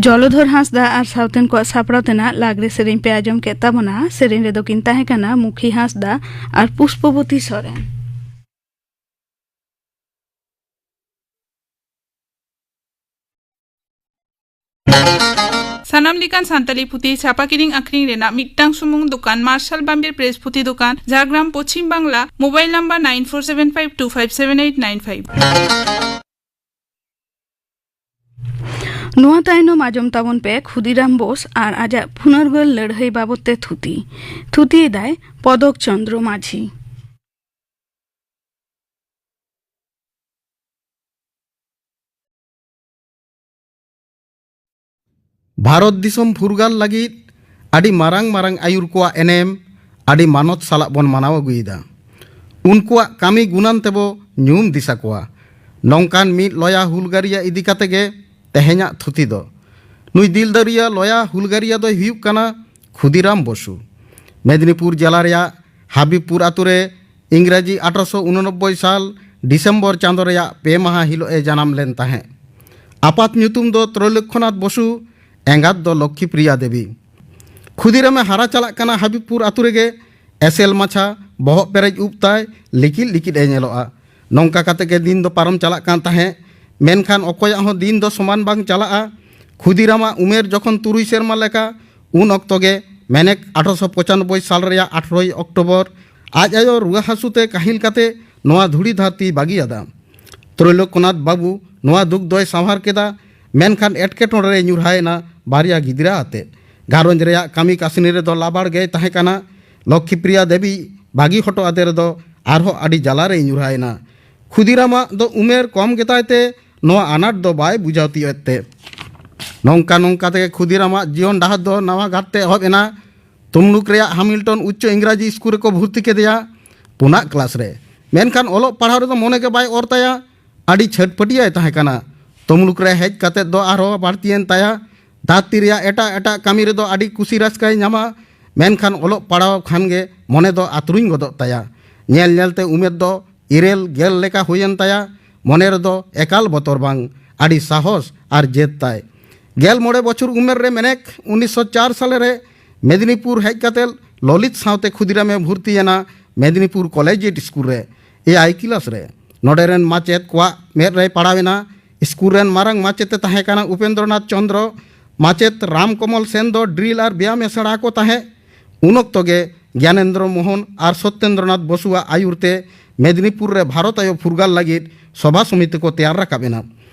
ᱡᱚᱞᱚᱫᱷᱚᱨ ᱦᱟᱸᱥᱫᱟ ᱟᱨ ᱥᱟᱶᱛᱮᱱ ᱠᱚᱣᱟᱜ ᱥᱟᱯᱲᱟᱣ ᱛᱮᱱᱟᱜ ᱞᱟᱜᱽᱲᱮ ᱥᱮᱨᱮᱧ ᱯᱮ ᱟᱸᱡᱚᱢ ᱠᱮᱫ ᱛᱟᱵᱚᱱᱟ᱾ ᱥᱮᱨᱮᱧ ᱨᱮᱫᱚ ᱠᱤᱱ ᱛᱟᱦᱮᱸ ᱠᱟᱱᱟ ᱢᱩᱠᱷᱤ ᱦᱟᱸᱥᱫᱟ ᱟᱨ ᱯᱩᱥᱯᱚᱵᱚᱛᱤ ᱥᱚᱨᱮᱱ᱾ ᱥᱟᱱᱟᱢ ᱞᱮᱠᱟᱱ ᱥᱟᱱᱛᱟᱲᱤ ᱯᱩᱛᱷᱤ ᱪᱷᱟᱯᱟ ᱠᱤᱨᱤᱧ ᱟᱠᱷᱨᱤᱧ ᱨᱮᱱᱟᱜ ᱢᱤᱫᱴᱟᱝ ᱥᱩᱢᱩᱝ ᱫᱚᱠᱟᱱ ᱢᱟᱨᱥᱟᱞ ᱵᱟᱢᱵᱤᱨ ᱯᱨᱮᱥ ᱯᱩᱛᱷᱤ ᱫᱚᱠᱟᱱ, Jhargram, Paschim Bangla. Mobile number nine four seven five two five seven eight nine five᱾ ᱱᱚᱣᱟ ᱛᱟᱭᱱᱚᱢ ᱟᱸᱡᱚᱢ ᱛᱟᱵᱚᱱ ᱯᱮ ᱠᱷᱩᱫᱤᱨᱟᱢ ᱵᱳᱥ ᱟᱨ ᱟᱡᱟᱜ ᱯᱷᱩᱱᱟᱨᱜᱟᱹᱞ ᱞᱟᱹᱲᱦᱟᱹᱭ ᱵᱟᱵᱚᱛ ᱛᱮ ᱛᱷᱩᱛᱤ᱾ ᱛᱷᱩᱛᱤᱭᱮᱫᱟᱭ ᱯᱚᱫᱚᱠ ᱪᱚᱸᱫᱽᱨᱚ ᱢᱟᱹᱡᱷᱤ᱾ ᱵᱷᱟᱨᱚᱛ ᱫᱤᱥᱚᱢ ᱯᱷᱩᱨᱜᱟᱞ ᱞᱟᱹᱜᱤᱫ ᱟᱹᱰᱤ ᱢᱟᱨᱟᱝ ᱢᱟᱨᱟᱝ ᱟᱹᱭᱩᱨ ᱠᱚᱣᱟᱜ ᱮᱱᱮᱢ ᱟᱹᱰᱤ ᱢᱟᱱᱚᱛ ᱥᱟᱞᱟᱜ ᱵᱚᱱ ᱢᱟᱱᱟᱣ ᱟᱹᱜᱩᱭᱮᱫᱟ᱾ ᱩᱱᱠᱩᱣᱟᱜ ᱠᱟᱹᱢᱤ ᱜᱩᱱᱟᱱ ᱛᱮᱵᱚ ᱧᱩᱢ ᱫᱤᱥᱟ ᱠᱚᱣᱟ᱾ ᱱᱚᱝᱠᱟᱱ ᱢᱤᱫ ᱞᱚᱭᱟ ᱦᱩᱞᱜᱟᱹᱨᱤᱭᱟᱹ ᱤᱫᱤ ᱠᱟᱛᱮ ᱜᱮ ᱛᱮᱦᱮᱧᱟᱜ ᱛᱷᱩᱛᱤ ᱫᱚ᱾ ᱱᱩᱭ ᱫᱤᱞ ᱫᱟᱹᱨᱤᱭᱟᱹ ᱞᱚᱭᱟ ᱦᱩᱞᱜᱟᱹᱨᱤᱭᱟᱹ ᱫᱚᱭ ᱦᱩᱭᱩᱜ ᱠᱟᱱᱟ ᱠᱷᱩᱫᱤᱨᱟᱢ ᱵᱚᱥᱩ᱾ ᱢᱮᱫᱽᱱᱤᱯᱩᱨ ᱡᱮᱞᱟ ᱨᱮᱭᱟᱜ ᱦᱟᱵᱤᱵᱽᱯᱩᱨ ᱟᱛᱳ ᱨᱮ ᱤᱝᱨᱟᱡᱤ ᱟᱴᱷᱨᱚᱥᱚ ᱩᱱᱚᱱᱚᱵᱵᱳᱭ ᱥᱟᱞ ᱰᱤᱥᱮᱢᱵᱚᱨ ᱪᱟᱸᱫᱚ ᱨᱮᱭᱟᱜ ᱯᱮ ᱢᱟᱦᱟ ᱦᱤᱞᱳᱜ ᱮ ᱡᱟᱱᱟᱢ ᱞᱮᱱ ᱛᱟᱦᱮᱸᱫ᱾ ᱟᱯᱟᱛ ᱧᱩᱛᱩᱢ ᱫᱚ ᱛᱨᱳᱭᱞᱚᱠᱠᱷᱚᱱᱟᱛᱷ ᱵᱚᱥᱩ, ᱮᱸᱜᱟᱛ ᱫᱚ ᱞᱚᱠᱠᱷᱤᱯᱨᱤᱭᱟ ᱫᱮᱵᱤ᱾ ᱠᱷᱩᱫᱤᱨᱟᱢᱮ ᱦᱟᱨᱟ ᱪᱟᱞᱟᱜ ᱠᱟᱱᱟ ᱦᱟᱵᱤᱵᱽᱯᱩᱨ ᱟᱛᱳ ᱨᱮᱜᱮ᱾ ᱮᱥᱮᱞ ᱢᱟᱪᱷᱟ, ᱵᱚᱦᱚᱜ ᱯᱮᱨᱮᱡ ᱩᱵ ᱛᱟᱭ, ᱞᱤᱠᱤᱫ ᱞᱤᱠᱤᱫ ᱮ ᱧᱮᱞᱚᱜᱼᱟ᱾ ᱱᱚᱝᱠᱟ ᱠᱟᱛᱮ ᱜᱮ ᱫᱤᱱ ᱫᱚ ᱯᱟᱨᱚᱢ ᱪᱟᱞᱟᱜ ᱠᱟᱱ ᱛᱟᱦᱮᱸᱫ᱾ ᱢᱮᱱᱠᱷᱟᱱ ᱚᱠᱚᱭᱟᱜ ᱦᱚᱸ ᱫᱤᱱ ᱫᱚ ᱥᱚᱢᱟᱱ ᱵᱟᱝ ᱪᱟᱞᱟᱜᱼᱟ᱾ ᱠᱷᱩᱫᱤᱨᱟᱢᱟᱜ ᱩᱢᱮᱨ ᱡᱚᱠᱷᱚᱱ ᱛᱩᱨᱩᱭ ᱥᱮᱨᱢᱟ ᱞᱮᱠᱟ, ᱩᱱ ᱚᱠᱛᱚ ᱜᱮ ᱢᱮᱱᱮᱠ ᱟᱴᱷᱨᱚᱥᱚ ᱯᱚᱸᱪᱟᱱᱚᱵᱵᱳᱭ ᱥᱟᱞ ᱨᱮᱭᱟᱜ ᱟᱴᱷᱨᱚᱭ ᱚᱠᱴᱳᱵᱚᱨ ᱟᱡ ᱟᱭᱳ ᱨᱩᱣᱟᱹ ᱦᱟᱹᱥᱩ ᱛᱮ ᱠᱟᱹᱦᱤᱞ ᱠᱟᱛᱮ ᱱᱚᱣᱟ ᱫᱷᱩᱲᱤ ᱫᱷᱟᱹᱨᱛᱤᱭ ᱵᱟᱹᱜᱤᱭᱟᱫᱟ᱾ ᱛᱨᱳᱭᱞᱳᱠᱭᱚᱱᱟᱛᱷ ᱵᱟᱹᱵᱩ ᱱᱚᱣᱟ ᱫᱩᱠ ᱫᱚᱭ ᱥᱟᱶᱦᱟᱨ ᱠᱮᱫᱟ, ᱢᱮᱱᱠᱷᱟᱱ ᱮᱴᱠᱮᱴᱚᱬᱮ ᱨᱮᱭ ᱧᱩᱨᱦᱟᱭᱮᱱᱟ ᱵᱟᱨᱭᱟ ᱜᱤᱫᱽᱨᱟᱹ ᱟᱛᱮ᱾ ᱜᱷᱟᱨᱚᱸᱡᱽ ᱨᱮᱭᱟᱜ ᱠᱟᱹᱢᱤ ᱠᱟᱹᱥᱱᱤ ᱨᱮᱫᱚ ᱞᱟᱵᱟᱲ ᱜᱮᱭ ᱛᱟᱦᱮᱸ ᱠᱟᱱᱟ᱾ ᱞᱚᱠᱠᱷᱤᱯᱨᱤᱭᱟ ᱫᱮᱵᱤ ᱵᱟᱹᱜᱤ ᱦᱚᱴᱚ ᱟᱫᱮ ᱨᱮᱫᱚ ᱟᱨᱦᱚᱸ ᱟᱹᱰᱤ ᱡᱟᱞᱟ ᱨᱮᱭ ᱧᱩᱨᱦᱟᱭᱮᱱᱟ᱾ ᱠᱷᱩᱫᱤᱨᱟᱢᱟᱜ ᱫᱚ ᱩᱢᱮᱨ ᱠᱚᱢ ᱜᱮᱛᱟᱭ ᱛᱮ ᱱᱚᱣᱟ ᱟᱱᱟᱴ ᱫᱚ ᱵᱟᱭ ᱵᱩᱡᱷᱟᱹᱣ ᱛᱤᱭᱳᱜ ᱮᱫ ᱛᱮ᱾ ᱱᱚᱝᱠᱟ ᱱᱚᱝᱠᱟ ᱛᱮᱜᱮ ᱠᱷᱩᱫᱤᱨᱟᱢᱟᱜ ᱡᱤᱭᱚᱱ ᱰᱟᱦᱟᱨ ᱫᱚ ᱱᱟᱣᱟ ᱜᱷᱟᱴ ᱛᱮ ᱮᱦᱚᱵ ᱮᱱᱟ᱾ ᱛᱩᱢᱞᱩᱠ ᱨᱮᱭᱟᱜ ᱦᱟᱢᱤᱞᱴᱚᱱ ᱩᱪᱪᱚ ᱤᱝᱨᱟᱡᱤ ᱥᱠᱩᱞ ᱨᱮᱠᱚ ᱵᱷᱩᱨᱛᱤ ᱠᱮᱫᱮᱭᱟ, ᱯᱩᱱᱟᱜ ᱠᱞᱟᱥ ᱨᱮ᱾ ᱢᱮᱱᱠᱷᱟᱱ ᱚᱞᱚᱜ ᱯᱟᱲᱦᱟᱣ ᱨᱮᱫᱚ ᱢᱚᱱᱮ ᱜᱮ ᱵᱟᱭ ᱚᱨ ᱛᱟᱭᱟ᱾ ᱟᱹᱰᱤ ᱪᱷᱟᱹᱴᱯᱟᱹᱴᱤᱭᱟᱭ ᱛᱟᱦᱮᱸ ᱠᱟᱱᱟ᱾ ᱛᱩᱢᱞᱩᱠ ᱨᱮ ᱦᱮᱡ ᱠᱟᱛᱮᱫ ᱫᱚ ᱟᱨᱦᱚᱸ ᱵᱟᱹᱲᱛᱤᱭᱮᱱ ᱛᱟᱭᱟ᱾ ᱫᱷᱟᱹᱨᱛᱤ ᱨᱮᱭᱟᱜ ᱮᱴᱟᱜ ᱮᱴᱟᱜ ᱠᱟᱹᱢᱤ ᱨᱮᱫᱚ ᱟᱹᱰᱤ ᱠᱩᱥᱤ ᱨᱟᱹᱥᱠᱟᱹᱭ ᱧᱟᱢᱟ, ᱢᱮᱱᱠᱷᱟᱱ ᱚᱞᱚᱜ ᱯᱟᱲᱦᱟᱣ ᱠᱷᱟᱱ ᱜᱮ ᱢᱚᱱᱮ ᱫᱚ ᱟᱹᱛᱨᱩᱧ ᱜᱚᱫᱚᱜ ᱛᱟᱭᱟ᱾ ᱧᱮᱞ ᱧᱮᱞᱛᱮ ᱩᱢᱮᱨ ᱫᱚ ᱤᱨᱟᱹᱞ ᱜᱮᱞ ᱞᱮᱠᱟ ᱦᱩᱭᱮᱱ ᱛᱟᱭᱟ᱾ ᱢᱚᱱᱮ ᱨᱮᱫᱚ ᱮᱠᱟᱞ ᱵᱚᱛᱚᱨ ᱵᱟᱝ, ᱟᱹᱰᱤ ᱥᱟᱦᱚᱥ ᱟᱨ ᱡᱮᱫ ᱛᱟᱭ᱾ ᱜᱮᱞ ᱢᱚᱬᱮ ᱵᱚᱪᱷᱚᱨ ᱩᱢᱮᱨ ᱨᱮ ᱢᱮᱱᱮᱠ ᱩᱱᱤᱥᱥᱚ ᱪᱟᱨ ᱥᱟᱞᱮ ᱨᱮ ᱢᱮᱫᱽᱱᱤᱯᱩᱨ ᱦᱮᱡ ᱠᱟᱛᱮ ᱞᱚᱞᱤᱛ ᱥᱟᱶᱛᱮ ᱠᱷᱩᱫᱤᱨᱟᱢᱮ ᱵᱷᱩᱨᱛᱤᱭᱮᱱᱟ ᱢᱮᱫᱽᱱᱤᱯᱩᱨ ᱠᱚᱞᱮᱡᱤᱭᱮᱴ ᱥᱠᱩᱞ ᱨᱮ ᱮᱭᱟᱭ ᱠᱤᱞᱟᱥ ᱨᱮ᱾ ᱱᱚᱰᱮ ᱨᱮᱱ ᱢᱟᱪᱮᱛ ᱠᱚᱣᱟᱜ ᱢᱮᱫ ᱨᱮᱭ ᱯᱟᱲᱟᱣᱮᱱᱟ᱾ ᱥᱠᱩᱞ ᱨᱮᱱ ᱢᱟᱨᱟᱝ ᱢᱟᱪᱮᱛ ᱮ ᱛᱟᱦᱮᱸ ᱠᱟᱱᱟ ᱩᱯᱮᱱᱫᱨᱚᱱᱟᱛᱷ ᱪᱚᱸᱫᱽᱨᱚ᱾ ᱢᱟᱪᱮᱛ ᱨᱟᱢ ᱠᱚᱢᱚᱞ ᱥᱮᱱ ᱫᱚ ᱰᱨᱤᱞ ᱟᱨ ᱵᱮᱭᱟᱢ ᱮ ᱥᱮᱬᱟ ᱟᱠᱚ ᱛᱟᱦᱮᱸᱫ᱾ ᱩᱱ ᱚᱠᱛᱚ ᱜᱮ ᱜᱮᱭᱟᱱᱮᱱᱫᱨᱚ ᱢᱳᱦᱚᱱ ᱟᱨ ᱥᱚᱛᱭᱮᱱᱫᱨᱚᱱᱟᱛᱷ ᱵᱚᱥᱩᱣᱟᱜ ᱟᱹᱭᱩᱨ ᱛᱮ ᱢᱮᱫᱽᱱᱤᱯᱩᱨ ᱨᱮ ᱵᱷᱟᱨᱚᱛ ᱟᱭᱳ ᱯᱷᱩᱨᱜᱟᱹᱞ ᱞᱟᱹᱜᱤᱫ ᱥᱚᱵᱷᱟ ᱥᱚᱢᱤᱛᱤ ᱠᱚ ᱛᱮᱭᱟᱨ ᱨᱟᱠᱟᱵ ᱮᱱᱟ᱾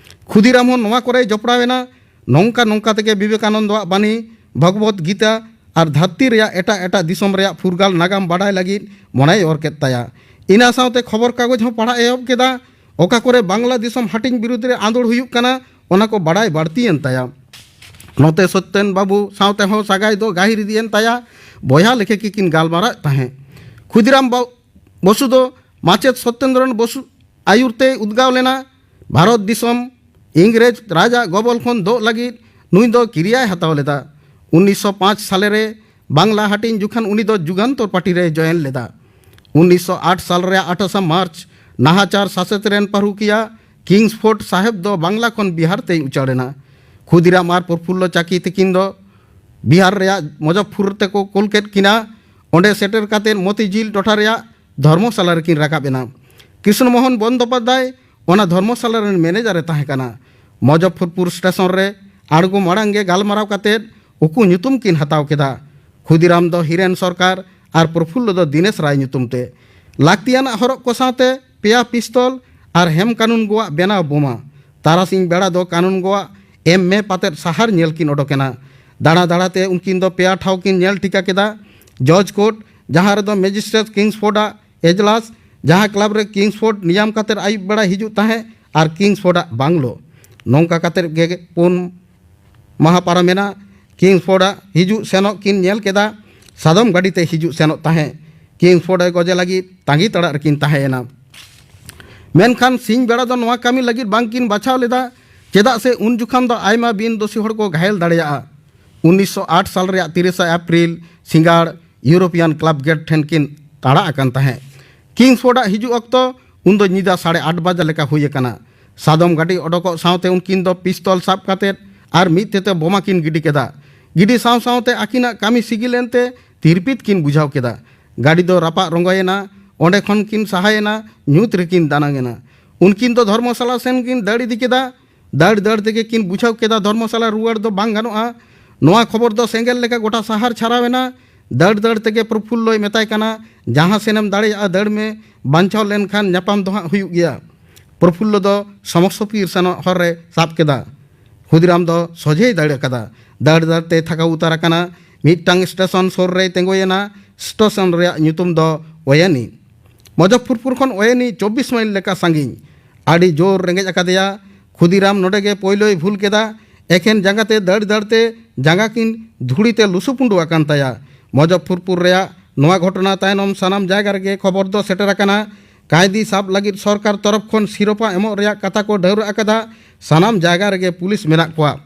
ᱠᱷᱩᱫᱤᱨᱟᱢ ᱦᱚᱸ ᱱᱚᱣᱟ ᱠᱚᱨᱮᱭ ᱡᱚᱯᱲᱟᱣ ᱮᱱᱟ᱾ ᱱᱚᱝᱠᱟ ᱱᱚᱝᱠᱟ ᱛᱮᱜᱮ ᱵᱤᱵᱮᱠᱟᱱᱚᱱᱫᱚᱣᱟᱜ ᱵᱟᱹᱱᱤ, ᱵᱷᱚᱜᱚᱵᱚᱛ ᱜᱤᱛᱟ ᱟᱨ ᱫᱷᱟᱹᱨᱛᱤ ᱨᱮᱭᱟᱜ ᱮᱴᱟᱜ ᱮᱴᱟᱜ ᱫᱤᱥᱚᱢ ᱨᱮᱭᱟᱜ ᱯᱷᱩᱨᱜᱟᱹᱞ ᱱᱟᱜᱟᱢ ᱵᱟᱰᱟᱭ ᱞᱟᱹᱜᱤᱫ ᱢᱚᱱᱮᱭ ᱚᱨ ᱠᱮᱫ ᱛᱟᱭᱟ᱾ ᱤᱱᱟᱹ ᱥᱟᱶᱛᱮ ᱠᱷᱚᱵᱚᱨ ᱠᱟᱜᱚᱡᱽ ᱦᱚᱸ ᱯᱟᱲᱦᱟᱜ ᱮ ᱮᱦᱚᱵ ᱠᱮᱫᱟ᱾ ᱚᱠᱟ ᱠᱚᱨᱮ ᱵᱟᱝᱞᱟ ᱫᱤᱥᱚᱢ ᱦᱟᱹᱴᱤᱧ ᱵᱤᱨᱩᱫᱽ ᱨᱮ ᱟᱸᱫᱳᱲ ᱦᱩᱭᱩᱜ ᱠᱟᱱᱟ, ᱚᱱᱟ ᱠᱚ ᱵᱟᱰᱟᱭ ᱵᱟᱹᱲᱛᱤᱭᱮᱱ ᱛᱟᱭᱟ᱾ ᱱᱚᱛᱮ ᱥᱚᱛᱭᱮᱱ ᱵᱟᱹᱵᱩ ᱥᱟᱶᱛᱮ ᱦᱚᱸ ᱥᱟᱹᱜᱟᱭ ᱫᱚ ᱜᱟᱹᱦᱤᱨ ᱤᱫᱤᱭᱮᱱ ᱛᱟᱭᱟ᱾ ᱵᱚᱭᱦᱟ ᱞᱮᱠᱟ ᱜᱮᱠᱤᱱ ᱜᱟᱞᱢᱟᱨᱟᱣᱮᱫ ᱛᱟᱦᱮᱸᱫ᱾ ᱠᱷᱩᱫᱤᱨᱟᱢ ᱵᱟ- ᱵᱚᱥᱩ ᱫᱚ ᱢᱟᱪᱮᱛ ᱥᱚᱛᱭᱮᱱᱫᱨᱚᱱ ᱵᱚᱥᱩ ᱟᱹᱭᱩᱨ ᱛᱮᱭ ᱩᱫᱽᱜᱟᱣ ᱞᱮᱱᱟ᱾ ᱵᱷᱟᱨᱚᱛ ᱫᱤᱥᱚᱢ ᱤᱝᱨᱮᱡᱽ ᱨᱟᱡᱽ ᱟᱜ ᱜᱚᱵᱚᱞ ᱠᱷᱚᱱ ᱫᱚᱜ ᱞᱟᱹᱜᱤᱫ ᱱᱩᱭ ᱫᱚ ᱠᱤᱨᱤᱭᱟᱭ ᱦᱟᱛᱟᱣ ᱞᱮᱫᱟ᱾ ᱩᱱᱤᱥᱥᱚ ᱯᱟᱸᱪ ᱥᱟᱞᱮ ᱨᱮ ᱵᱟᱝᱞᱟ ᱦᱟᱹᱴᱤᱧ ᱡᱚᱠᱷᱚᱱ ᱩᱱᱤ ᱫᱚ ᱡᱩᱜᱟᱱᱛᱚᱨ ᱯᱟᱨᱴᱤ ᱨᱮᱭ ᱡᱚᱭᱮᱱ ᱞᱮᱫᱟ᱾ ᱩᱱᱤᱥᱥᱚ ᱟᱴ ᱥᱟᱞ ᱨᱮᱭᱟᱜ ᱟᱴᱷᱟᱥᱟ ᱢᱟᱨᱪ ᱱᱟᱦᱟᱪᱟᱨ ᱥᱟᱥᱮᱛ ᱨᱮᱱ ᱯᱟᱹᱨᱩᱠᱷᱤᱭᱟᱹ ᱠᱤᱝᱥᱯᱷᱳᱨᱰ ᱥᱟᱦᱮᱵᱽ ᱫᱚ ᱵᱟᱝᱞᱟ ᱠᱷᱚᱱ ᱵᱤᱦᱟᱨ ᱛᱮᱭ ᱩᱪᱟᱹᱲ ᱮᱱᱟ᱾ ᱠᱷᱩᱫᱤᱨᱟᱢ ᱟᱨ ᱯᱨᱚᱯᱷᱩᱞᱞᱚ ᱪᱟᱠᱤ ᱛᱤᱠᱤᱱ ᱫᱚ ᱵᱤᱦᱟᱨ ᱨᱮᱭᱟᱜ ᱢᱚᱡᱚᱯᱷᱚᱨᱯᱩᱨ ᱛᱮᱠᱚ ᱠᱩᱞ ᱠᱮᱫ ᱠᱤᱱᱟ᱾ ᱚᱸᱰᱮ ᱥᱮᱴᱮᱨ ᱠᱟᱛᱮ ᱢᱚᱛᱤᱡᱷᱤᱞ ᱴᱚᱴᱷᱟ ᱨᱮᱭᱟᱜ ᱫᱷᱚᱨᱢᱚᱥᱟᱞᱟ ᱨᱮᱠᱤᱱ ᱨᱟᱠᱟᱵ ᱮᱱᱟ᱾ ᱠᱨᱤᱥᱱᱚ ᱢᱳᱦᱚᱱ ᱵᱚᱱᱫᱳᱯᱟᱫᱽᱫᱷᱟᱭ ᱚᱱᱟ ᱫᱷᱚᱨᱢᱚᱥᱟᱞᱟ ᱨᱮᱱ ᱢᱮᱱᱮᱡᱟᱨ ᱮ ᱛᱟᱦᱮᱸ ᱠᱟᱱᱟ᱾ ᱢᱚᱡᱚᱯᱷᱚᱨᱯᱩᱨ ᱥᱴᱮᱥᱚᱱ ᱨᱮ ᱟᱬᱜᱚ ᱢᱟᱲᱟᱝ ᱜᱮ ᱜᱟᱞᱢᱟᱨᱟᱣ ᱠᱟᱛᱮ ᱩᱠᱩ ᱧᱩᱛᱩᱢ ᱠᱤᱱ ᱦᱟᱛᱟᱣ ᱠᱮᱫᱟ᱾ ᱠᱷᱩᱫᱤᱨᱟᱢ ᱫᱚ ᱦᱤᱨᱮᱱ ᱥᱚᱨᱠᱟᱨ ᱟᱨ ᱯᱨᱚᱯᱷᱩᱞᱞᱚ ᱫᱚ ᱫᱤᱱᱮᱥ ᱨᱟᱭ ᱧᱩᱛᱩᱢ ᱛᱮ᱾ ᱞᱟᱹᱠᱛᱤᱭᱟᱱᱟᱜ ᱦᱚᱨᱚᱜ ᱠᱚ ᱥᱟᱶᱛᱮ ᱯᱮᱭᱟ ᱯᱤᱥᱛᱚᱞ ᱟᱨ ᱦᱮᱢ ᱠᱟᱹᱱᱩᱱ ᱜᱚᱣᱟᱜ ᱵᱮᱱᱟᱣ ᱵᱳᱢᱟ᱾ ᱛᱟᱨᱟᱥᱤᱧ ᱵᱮᱲᱟ ᱫᱚ ᱠᱟᱹᱱᱩᱱ ᱜᱚᱣᱟᱜ ᱮᱢ ᱢᱮ ᱯᱟᱛᱮᱫ ᱥᱟᱦᱟᱨ ᱧᱮᱞ ᱠᱤᱱ ᱚᱰᱚᱠ ᱮᱱᱟ᱾ ᱫᱟᱬᱟ ᱫᱟᱬᱟ ᱛᱮ ᱩᱱᱠᱤᱱ ᱫᱚ ᱯᱮᱭᱟ ᱴᱷᱟᱶ ᱠᱤᱱ ᱧᱮᱞ ᱴᱷᱤᱠᱟ ᱠᱮᱫᱟ, ᱡᱚᱡᱽ ᱠᱳᱨᱴ, ᱡᱟᱦᱟᱸ ᱨᱮᱫᱚ ᱢᱮᱡᱤᱥᱴᱨᱮᱴ ᱠᱤᱝᱥᱯᱷᱳᱨᱰ ᱟᱜ ᱮᱡᱞᱟᱥ, ᱡᱟᱦᱟᱸ ᱠᱞᱟᱵᱽ ᱨᱮ ᱠᱤᱝᱥᱯᱷᱳᱨᱰ ᱱᱤᱭᱟᱢ ᱠᱟᱛᱮᱫ ᱟᱹᱭᱩᱵ ᱵᱮᱲᱟ ᱦᱤᱡᱩᱜ ᱛᱟᱦᱮᱸᱫ, ᱟᱨ ᱠᱤᱝᱥᱯᱷᱳᱨᱰ ᱟᱜ ᱵᱟᱝᱞᱳ᱾ ᱱᱚᱝᱠᱟ ᱠᱟᱛᱮᱫ ᱜᱮ ᱯᱩᱱ ᱢᱟᱦᱟ ᱯᱟᱨᱚᱢᱮᱱᱟ᱾ ᱠᱤᱝᱥᱯᱷᱳᱨᱰ ᱟᱜ ᱦᱤᱡᱩᱜ ᱥᱮᱱᱚᱜ ᱠᱤᱱ ᱧᱮᱞ ᱠᱮᱫᱟ᱾ ᱥᱟᱫᱚᱢ ᱜᱟᱹᱰᱤ ᱛᱮ ᱦᱤᱡᱩᱜ ᱥᱮᱱᱚᱜ ᱛᱟᱦᱮᱸᱫ᱾ ᱠᱤᱝᱥᱯᱷᱳᱨᱰ ᱮ ᱜᱚᱡᱮ ᱞᱟᱹᱜᱤᱫ ᱛᱟᱺᱜᱤ ᱛᱟᱲᱟᱜ ᱨᱮᱠᱤᱱ ᱛᱟᱦᱮᱸ ᱮᱱᱟ᱾ ᱢᱮᱱᱠᱷᱟᱱ ᱥᱤᱧ ᱵᱮᱲᱟ ᱫᱚ ᱱᱚᱣᱟ ᱠᱟᱹᱢᱤ ᱞᱟᱹᱜᱤᱫ ᱵᱟᱝᱠᱤᱱ ᱵᱟᱪᱷᱟᱣ ᱞᱮᱫᱟ, ᱪᱮᱫᱟᱜ ᱥᱮ ᱩᱱ ᱡᱚᱠᱷᱚᱱ ᱫᱚ ᱟᱭᱢᱟ ᱵᱤᱱ ᱫᱳᱥᱤ ᱦᱚᱲ ᱠᱚ ᱜᱷᱟᱭᱮᱞ ᱫᱟᱲᱮᱭᱟᱜᱼᱟ᱾ ᱩᱱᱤᱥᱥᱚ ᱟᱴ ᱥᱟᱞ ᱨᱮᱭᱟᱜ ᱛᱤᱨᱤᱥᱟ ᱮᱯᱨᱤᱞ ᱥᱤᱸᱜᱟᱲ ᱤᱭᱩᱨᱳᱯᱤᱭᱟᱱ ᱠᱞᱟᱵᱽ ᱜᱮᱴ ᱴᱷᱮᱱ ᱠᱤᱱ ᱛᱟᱲᱟ ᱟᱠᱟᱱ ᱛᱟᱦᱮᱸᱫ᱾ ᱠᱤᱝᱥᱯᱷᱳᱨᱰ ᱟᱜ ᱦᱤᱡᱩᱜ ᱚᱠᱛᱚ ᱩᱱᱫᱚ ᱧᱤᱫᱟᱹ ᱥᱟᱲᱮ ᱟᱴ ᱵᱟᱡᱟ ᱞᱮᱠᱟ ᱦᱩᱭ ᱟᱠᱟᱱᱟ᱾ ᱥᱟᱫᱚᱢ ᱜᱟᱹᱰᱤ ᱚᱰᱚᱠᱚᱜ ᱥᱟᱶᱛᱮ ᱩᱱᱠᱤᱱ ᱫᱚ ᱯᱤᱥᱛᱚᱞ ᱥᱟᱵ ᱠᱟᱛᱮᱫ ᱟᱨ ᱢᱤᱫ ᱛᱤᱛᱮ ᱵᱳᱢᱟ ᱠᱤᱱ ᱜᱤᱰᱤ ᱠᱮᱫᱟ᱾ ᱜᱤᱰᱤ ᱥᱟᱶ ᱥᱟᱶᱛᱮ ᱟᱹᱠᱤᱱᱟᱜ ᱠᱟᱹᱢᱤ ᱥᱤᱜᱤᱞ ᱮᱱᱛᱮ ᱛᱤᱨᱯᱤᱛ ᱠᱤᱱ ᱵᱩᱡᱷᱟᱹᱣ ᱠᱮᱫᱟ᱾ ᱜᱟᱹᱰᱤ ᱫᱚ ᱨᱟᱯᱟᱜ ᱨᱚᱸᱜᱚᱭᱮᱱᱟ᱾ ᱚᱸᱰᱮ ᱠᱷᱚᱱ ᱠᱤᱱ ᱥᱟᱦᱟᱭᱮᱱᱟ᱾ ᱧᱩᱛ ᱨᱮᱠᱤᱱ ᱫᱟᱱᱟᱝ ᱮᱱᱟ᱾ ᱩᱱᱠᱤᱱ ᱫᱚ ᱫᱷᱚᱨᱢᱚᱥᱟᱞᱟ ᱥᱮᱱ ᱠᱤᱱ ᱫᱟᱹᱲ ᱤᱫᱤ ᱠᱮᱫᱟ᱾ ᱫᱟᱹᱲ ᱫᱟᱹᱲ ᱛᱮᱜᱮ ᱠᱤᱱ ᱵᱩᱡᱷᱟᱹᱣ ᱠᱮᱫᱟ ᱫᱷᱚᱨᱢᱚᱥᱟᱞᱟ ᱨᱩᱣᱟᱹᱲ ᱫᱚ ᱵᱟᱝ ᱜᱟᱱᱚᱜᱼᱟ᱾ ᱱᱚᱣᱟ ᱠᱷᱚᱵᱚᱨ ᱫᱚ ᱥᱮᱸᱜᱮᱞ ᱞᱮᱠᱟ ᱜᱚᱴᱟ ᱥᱟᱦᱟᱨ ᱪᱷᱟᱨᱟᱣ ᱮᱱᱟ᱾ ᱫᱟᱹᱲ ᱫᱟᱹᱲ ᱛᱮᱜᱮ ᱯᱨᱚᱯᱷᱩᱞᱞᱚᱭ ᱢᱮᱛᱟᱭ ᱠᱟᱱᱟ, "ᱡᱟᱦᱟᱸ ᱥᱮᱱᱮᱢ ᱫᱟᱲᱮᱭᱟᱜᱼᱟ ᱫᱟᱹᱲ ᱢᱮ, ᱵᱟᱧᱪᱟᱣ ᱞᱮᱱᱠᱷᱟᱱ ᱧᱟᱯᱟᱢ ᱫᱚ ᱦᱟᱸᱜ ᱦᱩᱭᱩᱜ ᱜᱮᱭᱟ᱾" ᱯᱨᱚᱯᱷᱩᱞᱞᱚ ᱫᱚ ᱥᱚᱢᱚᱥᱛᱚᱯᱩᱨ ᱥᱮᱱᱚᱜ ᱦᱚᱨ ᱨᱮ ᱥᱟᱵ ᱠᱮᱫᱟ᱾ ᱠᱷᱩᱫᱤᱨᱟᱢ ᱫᱚ ᱥᱚᱡᱷᱮᱭ ᱫᱟᱹᱲ ᱟᱠᱟᱫᱟ᱾ ᱫᱟᱹᱲ ᱫᱟᱹᱲ ᱛᱮ ᱛᱷᱟᱠᱟᱣ ᱩᱛᱟᱹᱨ ᱟᱠᱟᱱᱟ᱾ ᱢᱤᱫᱴᱟᱝ ᱥᱴᱮᱥᱚᱱ ᱥᱩᱨ ᱨᱮᱭ ᱛᱤᱸᱜᱩᱭᱮᱱᱟ᱾ ᱥᱴᱮᱥᱚᱱ ᱨᱮᱭᱟᱜ ᱧᱩᱛᱩᱢ ᱫᱚ ᱚᱭᱟᱱᱤ᱾ ᱢᱚᱡᱚᱯᱯᱩᱨᱯᱩᱨ ᱠᱷᱚᱱ ᱚᱭᱟᱱᱤ ᱪᱚᱵᱵᱤᱥ ᱢᱟᱭᱤᱞ ᱞᱮᱠᱟ ᱥᱟᱺᱜᱤᱧ᱾ ᱟᱹᱰᱤ ᱡᱳᱨ ᱨᱮᱸᱜᱮᱡ ᱟᱠᱟᱫᱮᱭᱟ᱾ ᱠᱷᱩᱫᱤᱨᱟᱢ ᱱᱚᱰᱮ ᱜᱮ ᱯᱳᱭᱞᱳᱭ ᱵᱷᱩᱞ ᱠᱮᱫᱟ᱾ ᱮᱠᱷᱮᱱ ᱡᱟᱸᱜᱟ ᱛᱮ ᱫᱟᱹᱲ ᱫᱟᱹᱲ ᱛᱮ ᱡᱟᱸᱜᱟ ᱠᱤᱱ ᱫᱷᱩᱲᱤ ᱛᱮ ᱞᱩᱥᱩ ᱯᱩᱸᱰᱩ ᱟᱠᱟᱱ ᱛᱟᱭᱟ᱾ ᱢᱚᱡᱚᱯᱯᱩᱨᱯᱩᱨ ᱨᱮᱭᱟᱜ ᱱᱚᱣᱟ ᱜᱷᱚᱴᱚᱱᱟ ᱛᱟᱭᱱᱚᱢ ᱥᱟᱱᱟᱢ ᱡᱟᱭᱜᱟ ᱨᱮᱜᱮ ᱠᱷᱚᱵᱚᱨ ᱫᱚ ᱥᱮᱴᱮᱨ ᱟᱠᱟᱱᱟ᱾ ᱠᱟᱭᱫᱤ ᱥᱟᱵ ᱞᱟᱹᱜᱤᱫ ᱥᱚᱨᱠᱟᱨ ᱛᱚᱨᱚᱯ ᱠᱷᱚᱱ ᱥᱤᱨᱳᱯᱟ ᱮᱢᱚᱜ ᱨᱮᱭᱟᱜ ᱠᱟᱛᱷᱟ ᱠᱚ ᱰᱷᱟᱹᱣᱨᱟᱹᱜ ᱟᱠᱟᱫᱟ᱾ ᱥᱟᱱᱟᱢ ᱡᱟᱭᱜᱟ ᱨᱮᱜᱮ ᱯᱩᱞᱤᱥ ᱢᱮᱱᱟᱜ ᱠᱚᱣᱟ᱾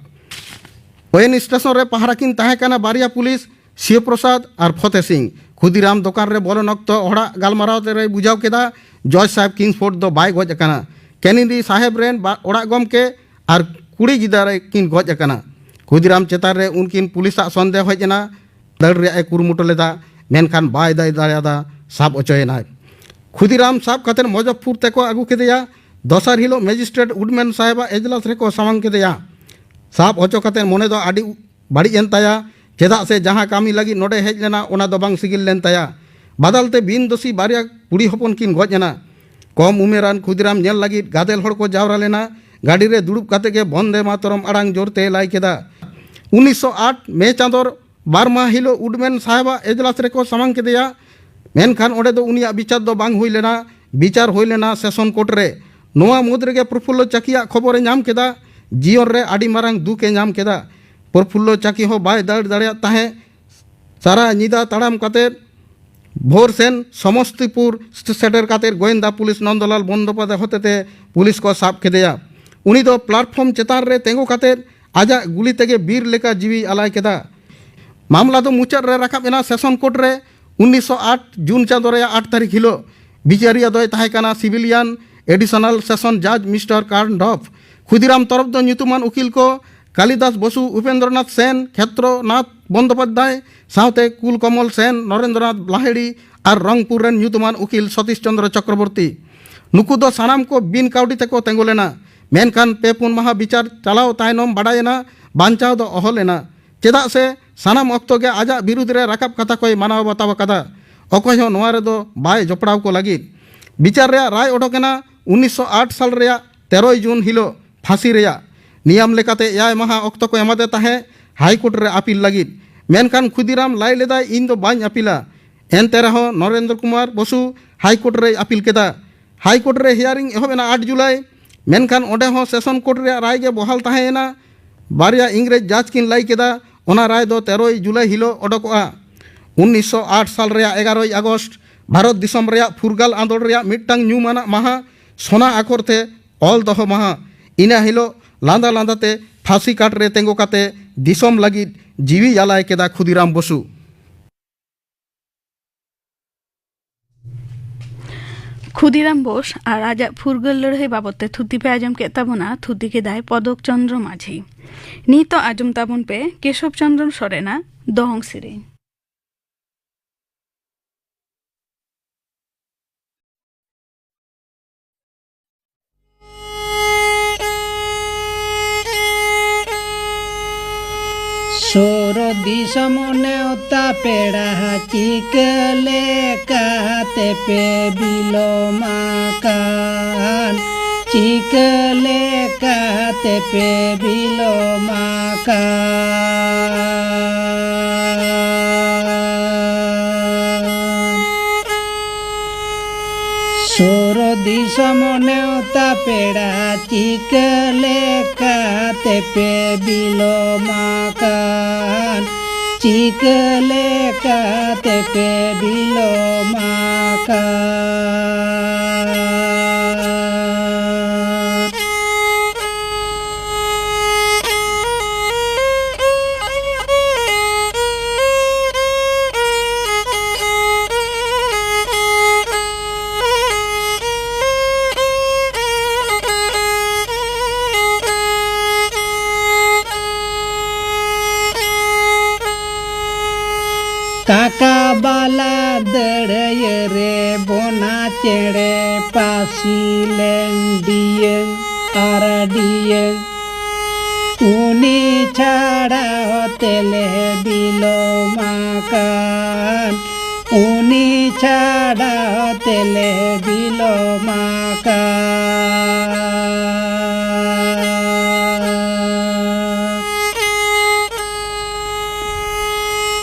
ᱚᱭᱮᱱ ᱥᱴᱮᱥᱚᱱ ᱨᱮ ᱯᱟᱦᱟᱨᱟ ᱠᱤᱱ ᱛᱟᱦᱮᱸ ᱠᱟᱱᱟ ᱵᱟᱨᱭᱟ ᱯᱩᱞᱤᱥ, ᱥᱤᱣ ᱯᱨᱚᱥᱟᱫᱽ ᱟᱨ ᱯᱷᱚᱛᱮ ᱥᱤᱝ᱾ ᱠᱷᱩᱫᱤᱨᱟᱢ ᱫᱚᱠᱟᱱ ᱨᱮ ᱵᱚᱞᱚᱱ ᱚᱠᱛᱚ ᱦᱚᱲᱟᱜ ᱜᱟᱞᱢᱟᱨᱟᱣ ᱛᱮᱨᱮᱭ ᱵᱩᱡᱷᱟᱹᱣ ᱠᱮᱫᱟ, ᱡᱚᱡᱽ ᱥᱟᱦᱮᱵᱽ ᱠᱤᱝᱥᱯᱷᱳᱨᱰ ᱫᱚ ᱵᱟᱭ ᱜᱚᱡ ᱟᱠᱟᱱᱟ᱾ ᱠᱮᱱᱮᱰᱤ ᱥᱟᱦᱮᱵᱽ ᱨᱮᱱ ᱵᱟ-, ᱚᱲᱟᱜ ᱜᱚᱢᱠᱮ ᱟᱨ ᱠᱩᱲᱤ ᱜᱤᱫᱽᱨᱟᱹ ᱠᱤᱱ ᱜᱚᱡ ᱟᱠᱟᱱᱟ᱾ ᱠᱷᱩᱫᱤᱨᱟᱢ ᱪᱮᱛᱟᱱ ᱨᱮ ᱩᱱᱠᱤᱱ ᱯᱩᱞᱤᱥᱟᱜ ᱥᱚᱱᱫᱮᱦ ᱦᱮᱡ ᱮᱱᱟ᱾ ᱫᱟᱹᱲ ᱨᱮᱭᱟᱜ ᱮ ᱠᱩᱨᱩᱢᱩᱴᱩ ᱞᱮᱫᱟ, ᱢᱮᱱᱠᱷᱟᱱ ᱵᱟᱭ ᱫᱟᱹᱲ ᱫᱟᱲᱮᱭᱟᱫᱟ, ᱥᱟᱵ ᱚᱪᱚᱭᱮᱱᱟᱭ᱾ ᱠᱷᱩᱫᱤᱨᱟᱢ ᱥᱟᱵ ᱠᱟᱛᱮ ᱢᱚᱡᱚᱯᱯᱩᱨ ᱛᱮᱠᱚ ᱟᱹᱜᱩ ᱠᱮᱫᱮᱭᱟ᱾ ᱫᱚᱥᱟᱨ ᱦᱤᱞᱳᱜ ᱢᱮᱡᱤᱥᱴᱨᱮᱴ ᱩᱰᱢᱮᱱ ᱥᱟᱦᱮᱵᱟᱜ ᱮᱡᱞᱟᱥ ᱨᱮᱠᱚ ᱥᱟᱢᱟᱝ ᱠᱮᱫᱮᱭᱟ᱾ ᱥᱟᱵ ᱦᱚᱪᱚ ᱠᱟᱛᱮ ᱢᱚᱱᱮ ᱫᱚ ᱟᱹᱰᱤ ᱵᱟᱹᱲᱤᱡ ᱮᱱ ᱛᱟᱭᱟ, ᱪᱮᱫᱟᱜ ᱥᱮ ᱡᱟᱦᱟᱸ ᱠᱟᱹᱢᱤ ᱞᱟᱹᱜᱤᱫ ᱱᱚᱰᱮ ᱦᱮᱡ ᱞᱮᱱᱟ, ᱚᱱᱟ ᱫᱚ ᱵᱟᱝ ᱥᱤᱜᱤᱞ ᱞᱮᱱ ᱛᱟᱭᱟ᱾ ᱵᱟᱫᱟᱞ ᱛᱮ ᱵᱤᱱ ᱫᱳᱥᱤ ᱵᱟᱨᱭᱟ ᱠᱩᱲᱤ ᱦᱚᱯᱚᱱ ᱠᱤᱱ ᱜᱚᱡ ᱮᱱᱟ᱾ ᱠᱚᱢ ᱩᱢᱮᱨᱟᱱ ᱠᱷᱩᱫᱤᱨᱟᱢ ᱧᱮᱞ ᱞᱟᱹᱜᱤᱫ ᱜᱟᱫᱮᱞ ᱦᱚᱲ ᱠᱚ ᱡᱟᱣᱨᱟ ᱞᱮᱱᱟ᱾ ᱜᱟᱹᱰᱤ ᱨᱮ ᱫᱩᱲᱩᱵ ᱠᱟᱛᱮ ᱜᱮ ᱵᱚᱱᱫᱮ ᱢᱟᱛᱚᱨᱚᱢ ᱟᱲᱟᱝ ᱡᱳᱨ ᱛᱮ ᱞᱟᱹᱭ ᱠᱮᱫᱟ᱾ ᱩᱱᱤᱥᱥᱚ ᱟᱴ ᱢᱮ ᱪᱟᱸᱫᱚ ᱵᱟᱨ ᱢᱟᱦᱟ ᱦᱤᱞᱳᱜ ᱩᱰᱢᱮᱱ ᱥᱟᱦᱮᱵᱟᱜ ᱮᱡᱞᱟᱥ ᱨᱮᱠᱚ ᱥᱟᱢᱟᱝ ᱠᱮᱫᱮᱭᱟ᱾ ᱢᱮᱱᱠᱷᱟᱱ ᱚᱸᱰᱮ ᱫᱚ ᱩᱱᱤᱭᱟᱜ ᱵᱤᱪᱟᱨ ᱫᱚ ᱵᱟᱝ ᱦᱩᱭ ᱞᱮᱱᱟ᱾ ᱵᱤᱪᱟᱨ ᱦᱩᱭ ᱞᱮᱱᱟ ᱥᱮᱥᱚᱱ ᱠᱳᱨᱴ ᱨᱮ᱾ ᱱᱚᱣᱟ ᱢᱩᱫᱽ ᱨᱮᱜᱮ ᱯᱨᱚᱯᱷᱩᱞᱞᱚ ᱪᱟᱠᱤᱭᱟᱜ ᱠᱷᱚᱵᱚᱨᱮ ᱧᱟᱢ ᱠᱮᱫᱟ᱾ ᱡᱤᱭᱚᱱ ᱨᱮ ᱟᱹᱰᱤ ᱢᱟᱨᱟᱝ ᱫᱩᱠ ᱮ ᱧᱟᱢ ᱠᱮᱫᱟ᱾ ᱯᱨᱚᱯᱷᱩᱞᱞᱚ ᱪᱟᱠᱤ ᱦᱚᱸ ᱵᱟᱭ ᱫᱟᱹᱲ ᱫᱟᱲᱮᱭᱟᱜ ᱛᱟᱦᱮᱸᱫ᱾ ᱥᱟᱨᱟ ᱧᱤᱫᱟᱹ ᱛᱟᱲᱟᱢ ᱠᱟᱛᱮ ᱵᱷᱳᱨ ᱥᱮᱱ ᱥᱚᱢᱚᱥᱛᱤᱯᱩᱨ ᱥᱮᱴᱮᱨ ᱠᱟᱛᱮ ᱜᱳᱭᱮᱱᱫᱟ ᱯᱩᱞᱤᱥ ᱱᱚᱱᱫᱚᱞᱟᱞ ᱵᱚᱱᱫᱳᱯᱟᱫᱷᱭᱟᱭ ᱦᱚᱛᱮᱛᱮ ᱯᱩᱞᱤᱥ ᱠᱚ ᱥᱟᱵ ᱠᱮᱫᱮᱭᱟ᱾ ᱩᱱᱤ ᱫᱚ ᱯᱞᱟᱴᱯᱷᱚᱨᱢ ᱪᱮᱛᱟᱱ ᱨᱮ ᱛᱤᱸᱜᱩ ᱠᱟᱛᱮ ᱟᱡᱟᱜ ᱜᱩᱞᱤ ᱛᱮᱜᱮ ᱵᱤᱨ ᱞᱮᱠᱟ ᱡᱤᱣᱤ ᱟᱞᱟᱭ ᱠᱮᱫᱟ᱾ ᱢᱟᱢᱞᱟ ᱫᱚ ᱢᱩᱪᱟᱹᱫ ᱨᱮ ᱨᱟᱠᱟᱵ ᱮᱱᱟ ᱥᱮᱥᱚᱱ ᱠᱳᱨᱴ ᱨᱮ ᱩᱱᱤᱥᱥᱚ ᱟᱴ ᱡᱩᱱ ᱪᱟᱸᱫᱚ ᱨᱮᱭᱟᱜ ᱟᱴ ᱛᱟᱹᱨᱤᱠᱷ ᱦᱤᱞᱳᱜ᱾ ᱵᱤᱪᱟᱹᱨᱤᱭᱟᱹ ᱫᱚᱭ ᱛᱟᱦᱮᱸ ᱠᱟᱱᱟ ᱥᱤᱵᱤᱞᱤᱭᱟᱱ ᱮᱰᱤᱥᱚᱱᱟᱞ ᱥᱮᱥᱚᱱ ᱡᱟᱡᱽ ᱢᱤᱥᱴᱟᱨ ᱠᱟᱨᱱᱰᱚᱯᱷ᱾ ᱠᱷᱩᱫᱤᱨᱟᱢ ᱛᱚᱨᱚᱯ ᱫᱚ ᱧᱩᱛᱩᱢᱟᱱ ᱩᱠᱤᱞ ᱠᱚ ᱠᱟᱞᱤᱫᱟᱥ ᱵᱚᱥᱩ, ᱩᱯᱮᱱᱫᱨᱚᱱᱟᱛᱷ ᱥᱮᱱ, ᱠᱷᱮᱛᱨᱚᱱᱟᱛᱷ ᱵᱚᱱᱫᱳᱯᱟᱫᱽᱫᱷᱟᱭ, ᱥᱟᱶᱛᱮ ᱠᱩᱞᱠᱚᱢᱚᱞ ᱥᱮᱱ, ᱱᱚᱨᱮᱱᱫᱨᱚᱱᱟᱛᱷ ᱞᱟᱦᱮᱲᱤ ᱟᱨ ᱨᱚᱝᱯᱩᱨ ᱨᱮᱱ ᱧᱩᱛᱩᱢᱟᱱ ᱩᱠᱤᱞ ᱥᱚᱛᱤᱥ ᱪᱚᱱᱫᱨᱚ ᱪᱚᱠᱨᱚᱵᱚᱨᱛᱤ᱾ ᱱᱩᱠᱩ ᱫᱚ ᱥᱟᱱᱟᱢ ᱠᱚ ᱵᱤᱱ ᱠᱟᱹᱣᱰᱤ ᱛᱮᱠᱚ ᱛᱮᱸᱜᱚ ᱞᱮᱱᱟ᱾ ᱢᱮᱱᱠᱷᱟᱱ ᱯᱮ ᱯᱩᱱ ᱢᱟᱦᱟ ᱵᱤᱪᱟᱨ ᱪᱟᱞᱟᱣ ᱛᱟᱭᱱᱚᱢ ᱵᱟᱰᱟᱭᱮᱱᱟ, ᱵᱟᱧᱪᱟᱣ ᱫᱚ ᱚᱦᱚ ᱞᱮᱱᱟ᱾ ᱪᱮᱫᱟᱜ ᱥᱮ ᱥᱟᱱᱟᱢ ᱚᱠᱛᱚ ᱜᱮ ᱟᱡᱟᱜ ᱵᱤᱨᱩᱫᱽ ᱨᱮ ᱨᱟᱠᱟᱵ ᱠᱟᱛᱷᱟ ᱠᱚᱭ ᱢᱟᱱᱟᱣ ᱵᱟᱛᱟᱣ ᱟᱠᱟᱫᱟ᱾ ᱚᱠᱚᱭ ᱦᱚᱸ ᱱᱚᱣᱟ ᱨᱮᱫᱚ ᱵᱟᱭ ᱡᱚᱯᱲᱟᱣ ᱠᱚ ᱞᱟᱹᱜᱤᱫ᱾ ᱵᱤᱪᱟᱨ ᱨᱮᱭᱟᱜ ᱨᱟᱭ ᱚᱰᱚᱠ ᱮᱱᱟ ᱩᱱᱤᱥᱥᱚ ᱟᱴ ᱥᱟᱞ ᱨᱮᱭᱟᱜ ᱛᱮᱨᱚᱭ ᱡᱩᱱ ᱦᱤᱞᱳᱜ ᱯᱷᱟᱸᱥᱤ ᱨᱮᱭᱟᱜ᱾ ᱱᱤᱭᱟᱢ ᱞᱮᱠᱟᱛᱮ ᱮᱭᱟᱭ ᱢᱟᱦᱟ ᱚᱠᱛᱚ ᱠᱚ ᱮᱢᱟᱫᱮ ᱛᱟᱦᱮᱸ ᱦᱟᱭ ᱠᱳᱨᱴ ᱨᱮ ᱟᱹᱯᱤᱞ ᱞᱟᱹᱜᱤᱫ᱾ ᱢᱮᱱᱠᱷᱟᱱ ᱠᱷᱩᱫᱤᱨᱟᱢ ᱞᱟᱹᱭ ᱞᱮᱫᱟᱭ, "ᱤᱧ ᱫᱚ ᱵᱟᱹᱧ ᱟᱹᱯᱤᱞᱟ᱾" ᱮᱱᱛᱮ ᱨᱮᱦᱚᱸ ᱱᱚᱨᱮᱱᱫᱨᱚ ᱠᱩᱢᱟᱨ ᱵᱚᱥᱩ ᱦᱟᱭ ᱠᱳᱨᱴ ᱨᱮᱭ ᱟᱹᱯᱤᱞ ᱠᱮᱫᱟ᱾ ᱦᱟᱭ ᱠᱳᱨᱴ ᱨᱮ ᱦᱤᱭᱟᱨᱤᱝ ᱮᱦᱚᱵ ᱮᱱᱟ ᱟᱴ ᱡᱩᱞᱟᱭ, ᱢᱮᱱᱠᱷᱟᱱ ᱚᱸᱰᱮ ᱦᱚᱸ ᱥᱮᱥᱚᱱ ᱠᱳᱨᱴ ᱨᱮᱭᱟᱜ ᱨᱟᱭ ᱜᱮ ᱵᱚᱦᱟᱞ ᱛᱟᱦᱮᱸ ᱮᱱᱟ᱾ ᱵᱟᱨᱭᱟ ᱤᱝᱨᱮᱡᱽ ᱡᱟᱡᱽ ᱠᱤᱱ ᱞᱟᱹᱭ ᱠᱮᱫᱟ, ᱚᱱᱟ ᱨᱟᱭ ᱫᱚ ᱛᱮᱨᱚᱭ ᱡᱩᱞᱟᱭ ᱦᱤᱞᱳᱜ ᱚᱰᱚᱠᱚᱜᱼᱟ᱾ ᱩᱱᱤᱥᱥᱚ ᱟᱴ ᱥᱟᱞ ᱨᱮᱭᱟᱜ ᱮᱜᱟᱨᱚᱭ ᱟᱜᱚᱥᱴ ᱵᱷᱟᱨᱚᱛ ᱫᱤᱥᱚᱢ ᱨᱮᱭᱟᱜ ᱯᱷᱩᱨᱜᱟᱹᱞ ᱟᱸᱫᱳᱲ ᱨᱮᱭᱟᱜ ᱢᱤᱫᱴᱟᱝ ᱧᱩᱢᱟᱱᱟᱜ ᱢᱟᱦᱟ, ᱥᱚᱱᱟ ᱟᱠᱷᱚᱨ ᱛᱮ ᱚᱞ ᱫᱚᱦᱚ ᱢᱟᱦᱟ᱾ ᱤᱱᱟᱹ ᱦᱤᱞᱳᱜ ᱞᱟᱸᱫᱟ ᱞᱟᱸᱫᱟ ᱛᱮ ᱯᱷᱟᱸᱥᱤ ᱠᱟᱴ ᱨᱮ ᱛᱮᱸᱜᱚ ᱠᱟᱛᱮ ᱫᱤᱥᱚᱢ ᱞᱟᱹᱜᱤᱫ ᱡᱤᱣᱤ ᱟᱞᱟᱭ ᱠᱮᱫᱟ ᱠᱷᱩᱫᱤᱨᱟᱢ ᱵᱚᱥᱩ᱾ ᱠᱷᱩᱫᱤᱨᱟᱢ ᱵᱳᱥ ᱟᱨ ᱟᱡᱟᱜ ᱯᱷᱩᱨᱜᱟᱹᱞ ᱞᱟᱹᱲᱦᱟᱹᱭ ᱵᱟᱵᱚᱫ ᱛᱮ ᱛᱷᱩᱛᱤ ᱯᱮ ᱟᱸᱡᱚᱢ ᱠᱮᱫ ᱛᱟᱵᱚᱱᱟ᱾ ᱛᱷᱩᱛᱤ ᱠᱮᱫᱟᱭ ᱯᱚᱫᱚᱠ ᱪᱚᱱᱫᱨᱚ ᱢᱟᱹᱡᱷᱤ᱾ ᱱᱤᱛᱚᱜ ᱟᱸᱡᱚᱢ ᱛᱟᱵᱚᱱ ᱯᱮ ᱠᱮᱥᱚᱵ ᱪᱚᱱᱫᱨᱚ ᱥᱚᱨᱮᱱᱟᱜ ᱫᱚᱦᱚᱝ ᱥᱮᱨᱮᱧ᱾ ᱥᱩᱨ ᱫᱤᱥᱚᱢ ᱱᱮᱣᱛᱟ ᱯᱮᱲᱟ ᱪᱤᱠᱟᱹ ᱞᱮᱠᱟᱛᱮ ᱯᱮ ᱵᱤᱞᱚᱢ ᱟᱠᱟᱱ, ᱪᱤᱠᱟᱹ ᱞᱮᱠᱟᱛᱮ ᱯᱮ ᱵᱤᱞᱚᱢ ᱟᱠᱟᱱ᱾ ᱥᱩᱨ ᱫᱤᱥᱚᱢ ᱱᱮᱣᱛᱟ ᱯᱮᱲᱟ ᱪᱤᱠᱟᱹ ᱞᱮᱠᱟᱛᱮ ᱯᱮ ᱵᱤᱞᱚᱢ ᱟᱠᱟᱱ, ᱪᱤᱠᱟᱹ ᱞᱮᱠᱟᱛᱮ ᱯᱮ ᱵᱤᱞᱚᱢ ᱟᱠᱟᱱ᱾ ᱠᱟᱠᱟ ᱵᱟᱞᱟ ᱫᱟᱹᱲᱟᱹᱭᱟᱹ ᱨᱮ ᱵᱚᱱᱟ ᱪᱮᱬᱮ ᱯᱟᱹᱥᱤ ᱞᱮᱱ ᱰᱤᱭᱟᱹᱝ ᱟᱨ ᱰᱤᱭᱟᱹᱝ᱾ ᱩᱱᱤ ᱪᱷᱟᱲᱟ ᱛᱮᱞᱮ ᱵᱤᱞᱚᱢ ᱟᱠᱟᱱ, ᱩᱱᱤ ᱪᱷᱟᱲᱟ ᱛᱮᱞᱮ ᱵᱤᱞᱚᱢ ᱟᱠᱟᱱ᱾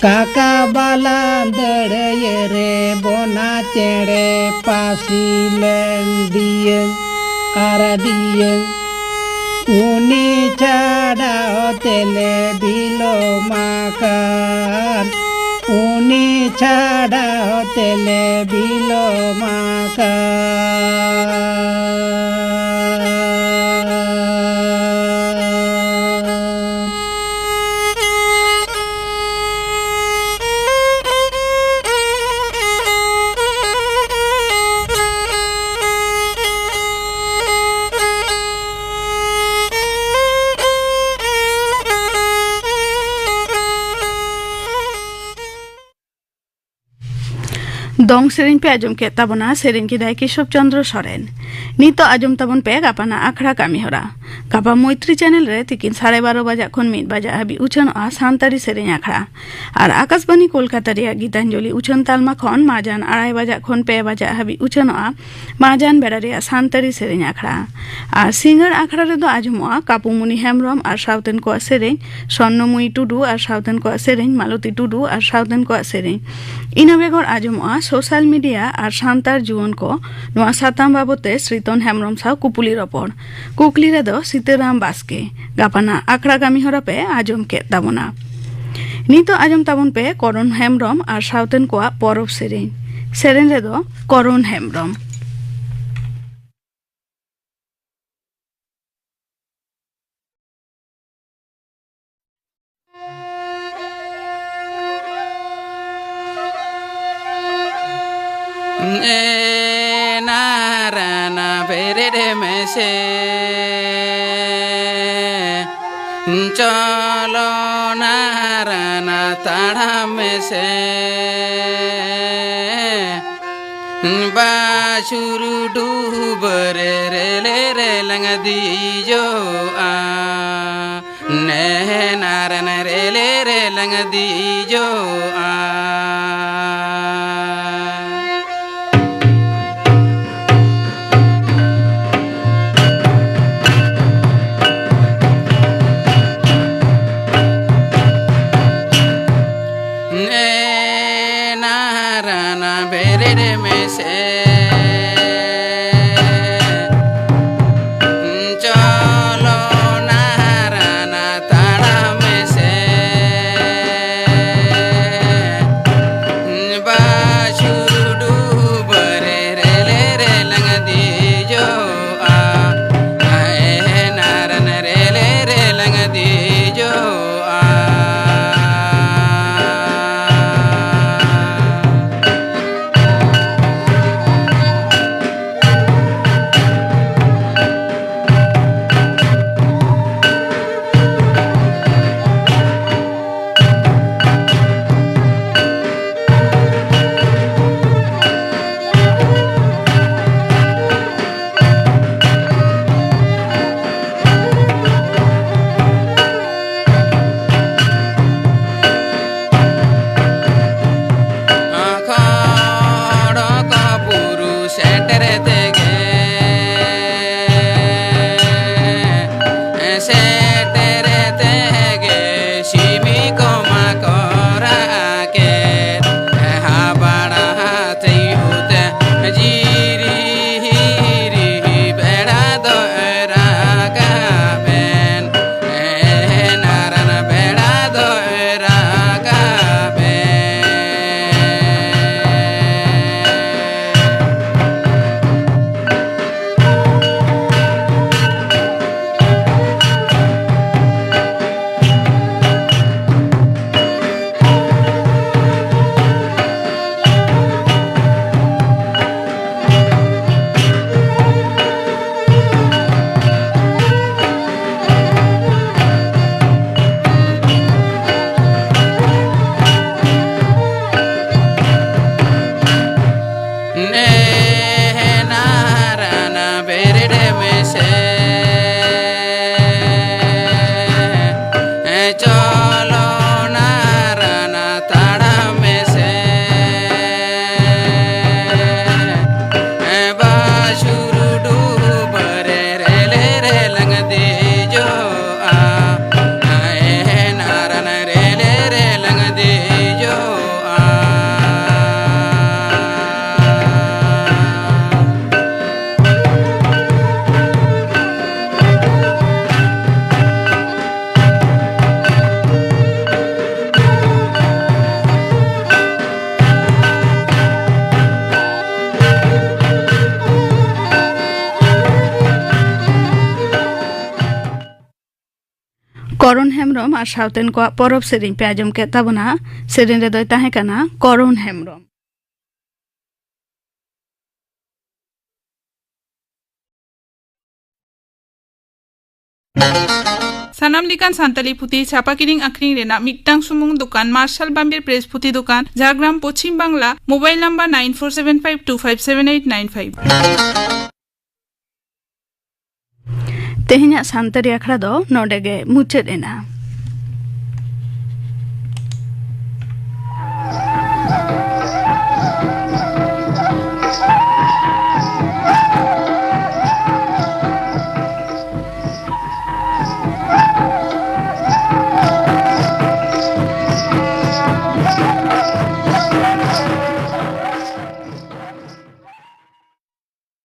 ᱠᱟᱠᱟ ᱵᱟᱞᱟ ᱫᱟᱹᱲᱟᱹᱭᱟᱹ ᱨᱮ ᱵᱚᱱᱟ ᱪᱮᱬᱮ ᱯᱟᱹᱥᱤ ᱞᱮᱱ ᱰᱤᱭᱟᱹᱝ ᱟᱨ ᱰᱤᱭᱟᱹᱝ᱾ ᱩᱱᱤ ᱪᱷᱟᱰᱟᱣ ᱛᱮᱞᱮ ᱵᱤᱞᱚᱢ ᱟᱠᱟᱱ, ᱩᱱᱤ ᱪᱷᱟᱰᱟᱣ ᱛᱮᱞᱮ ᱵᱤᱞᱚᱢ ᱟᱠᱟᱱ᱾ ᱫᱚᱝ ᱥᱮᱨᱮᱧ ᱯᱮ ᱟᱸᱡᱚᱢ ᱠᱮᱫ ᱛᱟᱵᱚᱱᱟ, ᱥᱮᱨᱮᱧ ᱠᱮᱫᱟᱭ ᱠᱮᱥᱚᱵ ᱪᱚᱸᱫᱽᱨᱚ ᱥᱚᱨᱮᱱ᱾ ᱱᱤᱛᱚᱜ ᱟᱸᱡᱚᱢ ᱛᱟᱵᱚᱱ ᱯᱮ ᱜᱟᱯᱟᱱᱟᱜ ᱟᱠᱷᱲᱟ ᱠᱟᱹᱢᱤ ᱦᱚᱨᱟ᱾ ᱜᱟᱯᱟ ᱢᱳᱭᱛᱨᱤ ᱪᱮᱱᱮᱞ ᱨᱮ ᱛᱤᱠᱤᱱ ᱥᱟᱲᱮ ᱵᱟᱨᱚ ᱵᱟᱡᱟᱜ ᱠᱷᱚᱱ ᱢᱤᱫ ᱵᱟᱡᱟᱜ ᱦᱟᱹᱵᱤᱡ ᱩᱪᱷᱟᱹᱱᱚᱜᱼᱟ ᱥᱟᱱᱛᱟᱲᱤ ᱥᱮᱨᱮᱧ ᱟᱠᱷᱲᱟ᱾ ᱟᱨ ᱟᱠᱟᱥᱵᱟᱱᱤ ᱠᱳᱞᱠᱟᱛᱟ ᱨᱮᱭᱟᱜ ᱜᱤᱛᱟᱧᱡᱚᱞᱤ ᱩᱪᱷᱟᱹᱱ ᱛᱟᱞᱢᱟ ᱠᱷᱚᱱ ᱢᱟᱡᱟᱱ ᱟᱲᱟᱭ ᱵᱟᱡᱟᱜ ᱠᱷᱚᱱ ᱯᱮ ᱵᱟᱡᱟᱜ ᱦᱟᱹᱵᱤᱡ ᱩᱪᱷᱟᱹᱱᱚᱜᱼᱟ ᱢᱟᱡᱟᱱ ᱵᱮᱲᱟ ᱨᱮᱭᱟᱜ ᱥᱟᱱᱛᱟᱲᱤ ᱥᱮᱨᱮᱧ ᱟᱠᱷᱲᱟ᱾ ᱟᱨ ᱥᱤᱸᱜᱟᱹᱲ ᱟᱠᱷᱲᱟ ᱨᱮᱫᱚ ᱟᱸᱡᱚᱢᱚᱜᱼᱟ ᱠᱟᱯᱩᱢᱩᱱᱤ ᱦᱮᱢᱵᱽᱨᱚᱢ ᱟᱨ ᱥᱟᱶᱛᱮᱱ ᱠᱚᱣᱟᱜ ᱥᱮᱨᱮᱧ, ᱥᱚᱨᱱᱚᱢᱩᱭᱤ ᱴᱩᱰᱩ ᱟᱨ ᱥᱟᱶᱛᱮᱱ ᱠᱚᱣᱟᱜ ᱥᱮᱨᱮᱧ, ᱢᱟᱞᱚᱛᱤ ᱴᱩᱰᱩ ᱟᱨ ᱥᱟᱶᱛᱮᱱ ᱠᱚᱣᱟᱜ ᱥᱮᱨᱮᱧ᱾ ᱤᱱᱟᱹ ᱵᱮᱜᱚᱨ ᱟᱸᱡᱚᱢᱚᱜᱼᱟ ᱥᱳᱥᱟᱞ ᱢᱤᱰᱤᱭᱟ ᱟᱨ ᱥᱟᱱᱛᱟᱲ ᱡᱩᱣᱟᱹᱱ ᱠᱚ, ᱱᱚᱣᱟ ᱥᱟᱛᱟᱢ ᱵᱟᱵᱚᱛ ᱛᱮ ᱥᱨᱤᱛᱚᱱ ᱦᱮᱢᱵᱽᱨᱚᱢ ᱥᱟᱶ ᱠᱩᱯᱩᱞᱤ ᱨᱚᱯᱚᱲ᱾ ᱠᱩᱠᱞᱤ ᱨᱮᱫᱚ ᱥᱤᱛᱟᱹᱨᱟᱢ ᱵᱟᱥᱠᱮ᱾ ᱜᱟᱯᱟᱱᱟᱜ ᱟᱠᱷᱲᱟ ᱠᱟᱹᱢᱤ ᱦᱚᱨᱟ ᱯᱮ ᱟᱸᱡᱚᱢ ᱠᱮᱫ ᱛᱟᱵᱚᱱᱟ᱾ ᱱᱤᱛᱚᱜ ᱟᱸᱡᱚᱢ ᱛᱟᱵᱚᱱ ᱯᱮ ᱠᱚᱨᱚᱱ ᱦᱮᱢᱵᱽᱨᱚᱢ ᱟᱨ ᱥᱟᱶᱛᱮᱱ ᱠᱚᱣᱟᱜ ᱯᱚᱨᱚᱵᱽ ᱥᱮᱨᱮᱧ᱾ ᱥᱮᱨᱮᱧ ᱨᱮᱫᱚ ᱠᱚᱨᱚᱱ ᱦᱮᱢᱵᱽᱨᱚᱢ᱾ ᱮ ᱱᱟᱨᱟᱱᱟ ᱵᱮᱨᱮᱫ ᱢᱮᱥᱮ, ᱪᱚᱞᱚᱱᱟ ᱨᱟᱱᱟ ᱛᱟᱲᱟᱢ ᱢᱮᱥᱮ, ᱵᱟᱹᱪᱩᱨ ᱰᱩᱵᱟᱹ ᱨᱮ ᱨᱮᱞᱮ ᱨᱮᱞᱟᱝ ᱫᱮᱡᱚᱜᱼᱟ᱾ ᱱᱮ ᱱᱟᱨᱟᱱ ᱨᱮᱞᱮ ᱨᱮᱞᱟᱝ ᱫᱮᱡᱚᱜᱼᱟ᱾ ᱱᱮ ᱱᱟᱨᱟᱱ ᱵᱮᱨᱮᱫ ᱢᱮᱥᱮ, ᱪᱚᱞᱚ ᱱᱟᱨᱟᱱ ᱛᱟᱲᱟᱢ ᱢᱮᱥᱮ, ᱵᱟᱹᱪᱩᱨ ᱰᱩᱵᱟᱹ ᱨᱮ ᱨᱮᱞᱮ ᱨᱮᱞᱟᱝ ᱫᱮᱡᱚᱜᱼᱟ᱾ ᱦᱮ ᱱᱟᱨᱟᱱ ᱨᱮᱞᱮ ᱨᱮᱞᱟᱝ ᱫᱮᱡᱚᱜᱼᱟ᱾ ᱦᱮᱢᱵᱨᱚᱢ ᱟᱨ ᱥᱟᱶᱛᱮᱱ ᱠᱚᱣᱟᱜ ᱯᱚᱨᱚᱵᱽ ᱥᱮᱨᱮᱧ ᱯᱮ ᱟᱸᱡᱚᱢ ᱠᱮᱫ ᱛᱟᱵᱚᱱᱟ᱾ ᱥᱮᱨᱮᱧ ᱨᱮᱫᱚᱭ ᱛᱟᱦᱮᱸ ᱠᱟᱱᱟ ᱠᱚᱨᱚᱱ ᱦᱮᱢᱵᱨᱚᱢ᱾ ᱥᱟᱱᱟᱢ ᱞᱮᱠᱟᱱ ᱥᱟᱱᱛᱟᱲᱤ ᱯᱩᱛᱷᱤ ᱪᱷᱟᱯᱟ ᱠᱤᱨᱤᱧ ᱟᱠᱷᱨᱤᱧ ᱨᱮᱱᱟᱜ ᱢᱤᱫᱴᱟᱝ ᱥᱩᱢᱩᱝ ᱫᱚᱠᱟᱱ, ᱢᱟᱨᱥᱟᱞ ᱵᱟᱢᱵᱤᱨ ᱯᱨᱮᱥ ᱯᱩᱛᱷᱤ ᱫᱚᱠᱟᱱ, Jhargram, Paschim Bangla. Mobile number nine four seven five two five seven eight nine five᱾ ᱛᱮᱦᱮᱧᱟᱜ ᱥᱟᱱᱛᱟᱲᱤ ᱟᱠᱷᱲᱟ ᱫᱚ ᱱᱚᱰᱮ ᱜᱮ ᱢᱩᱪᱟᱹᱫ ᱮᱱᱟ᱾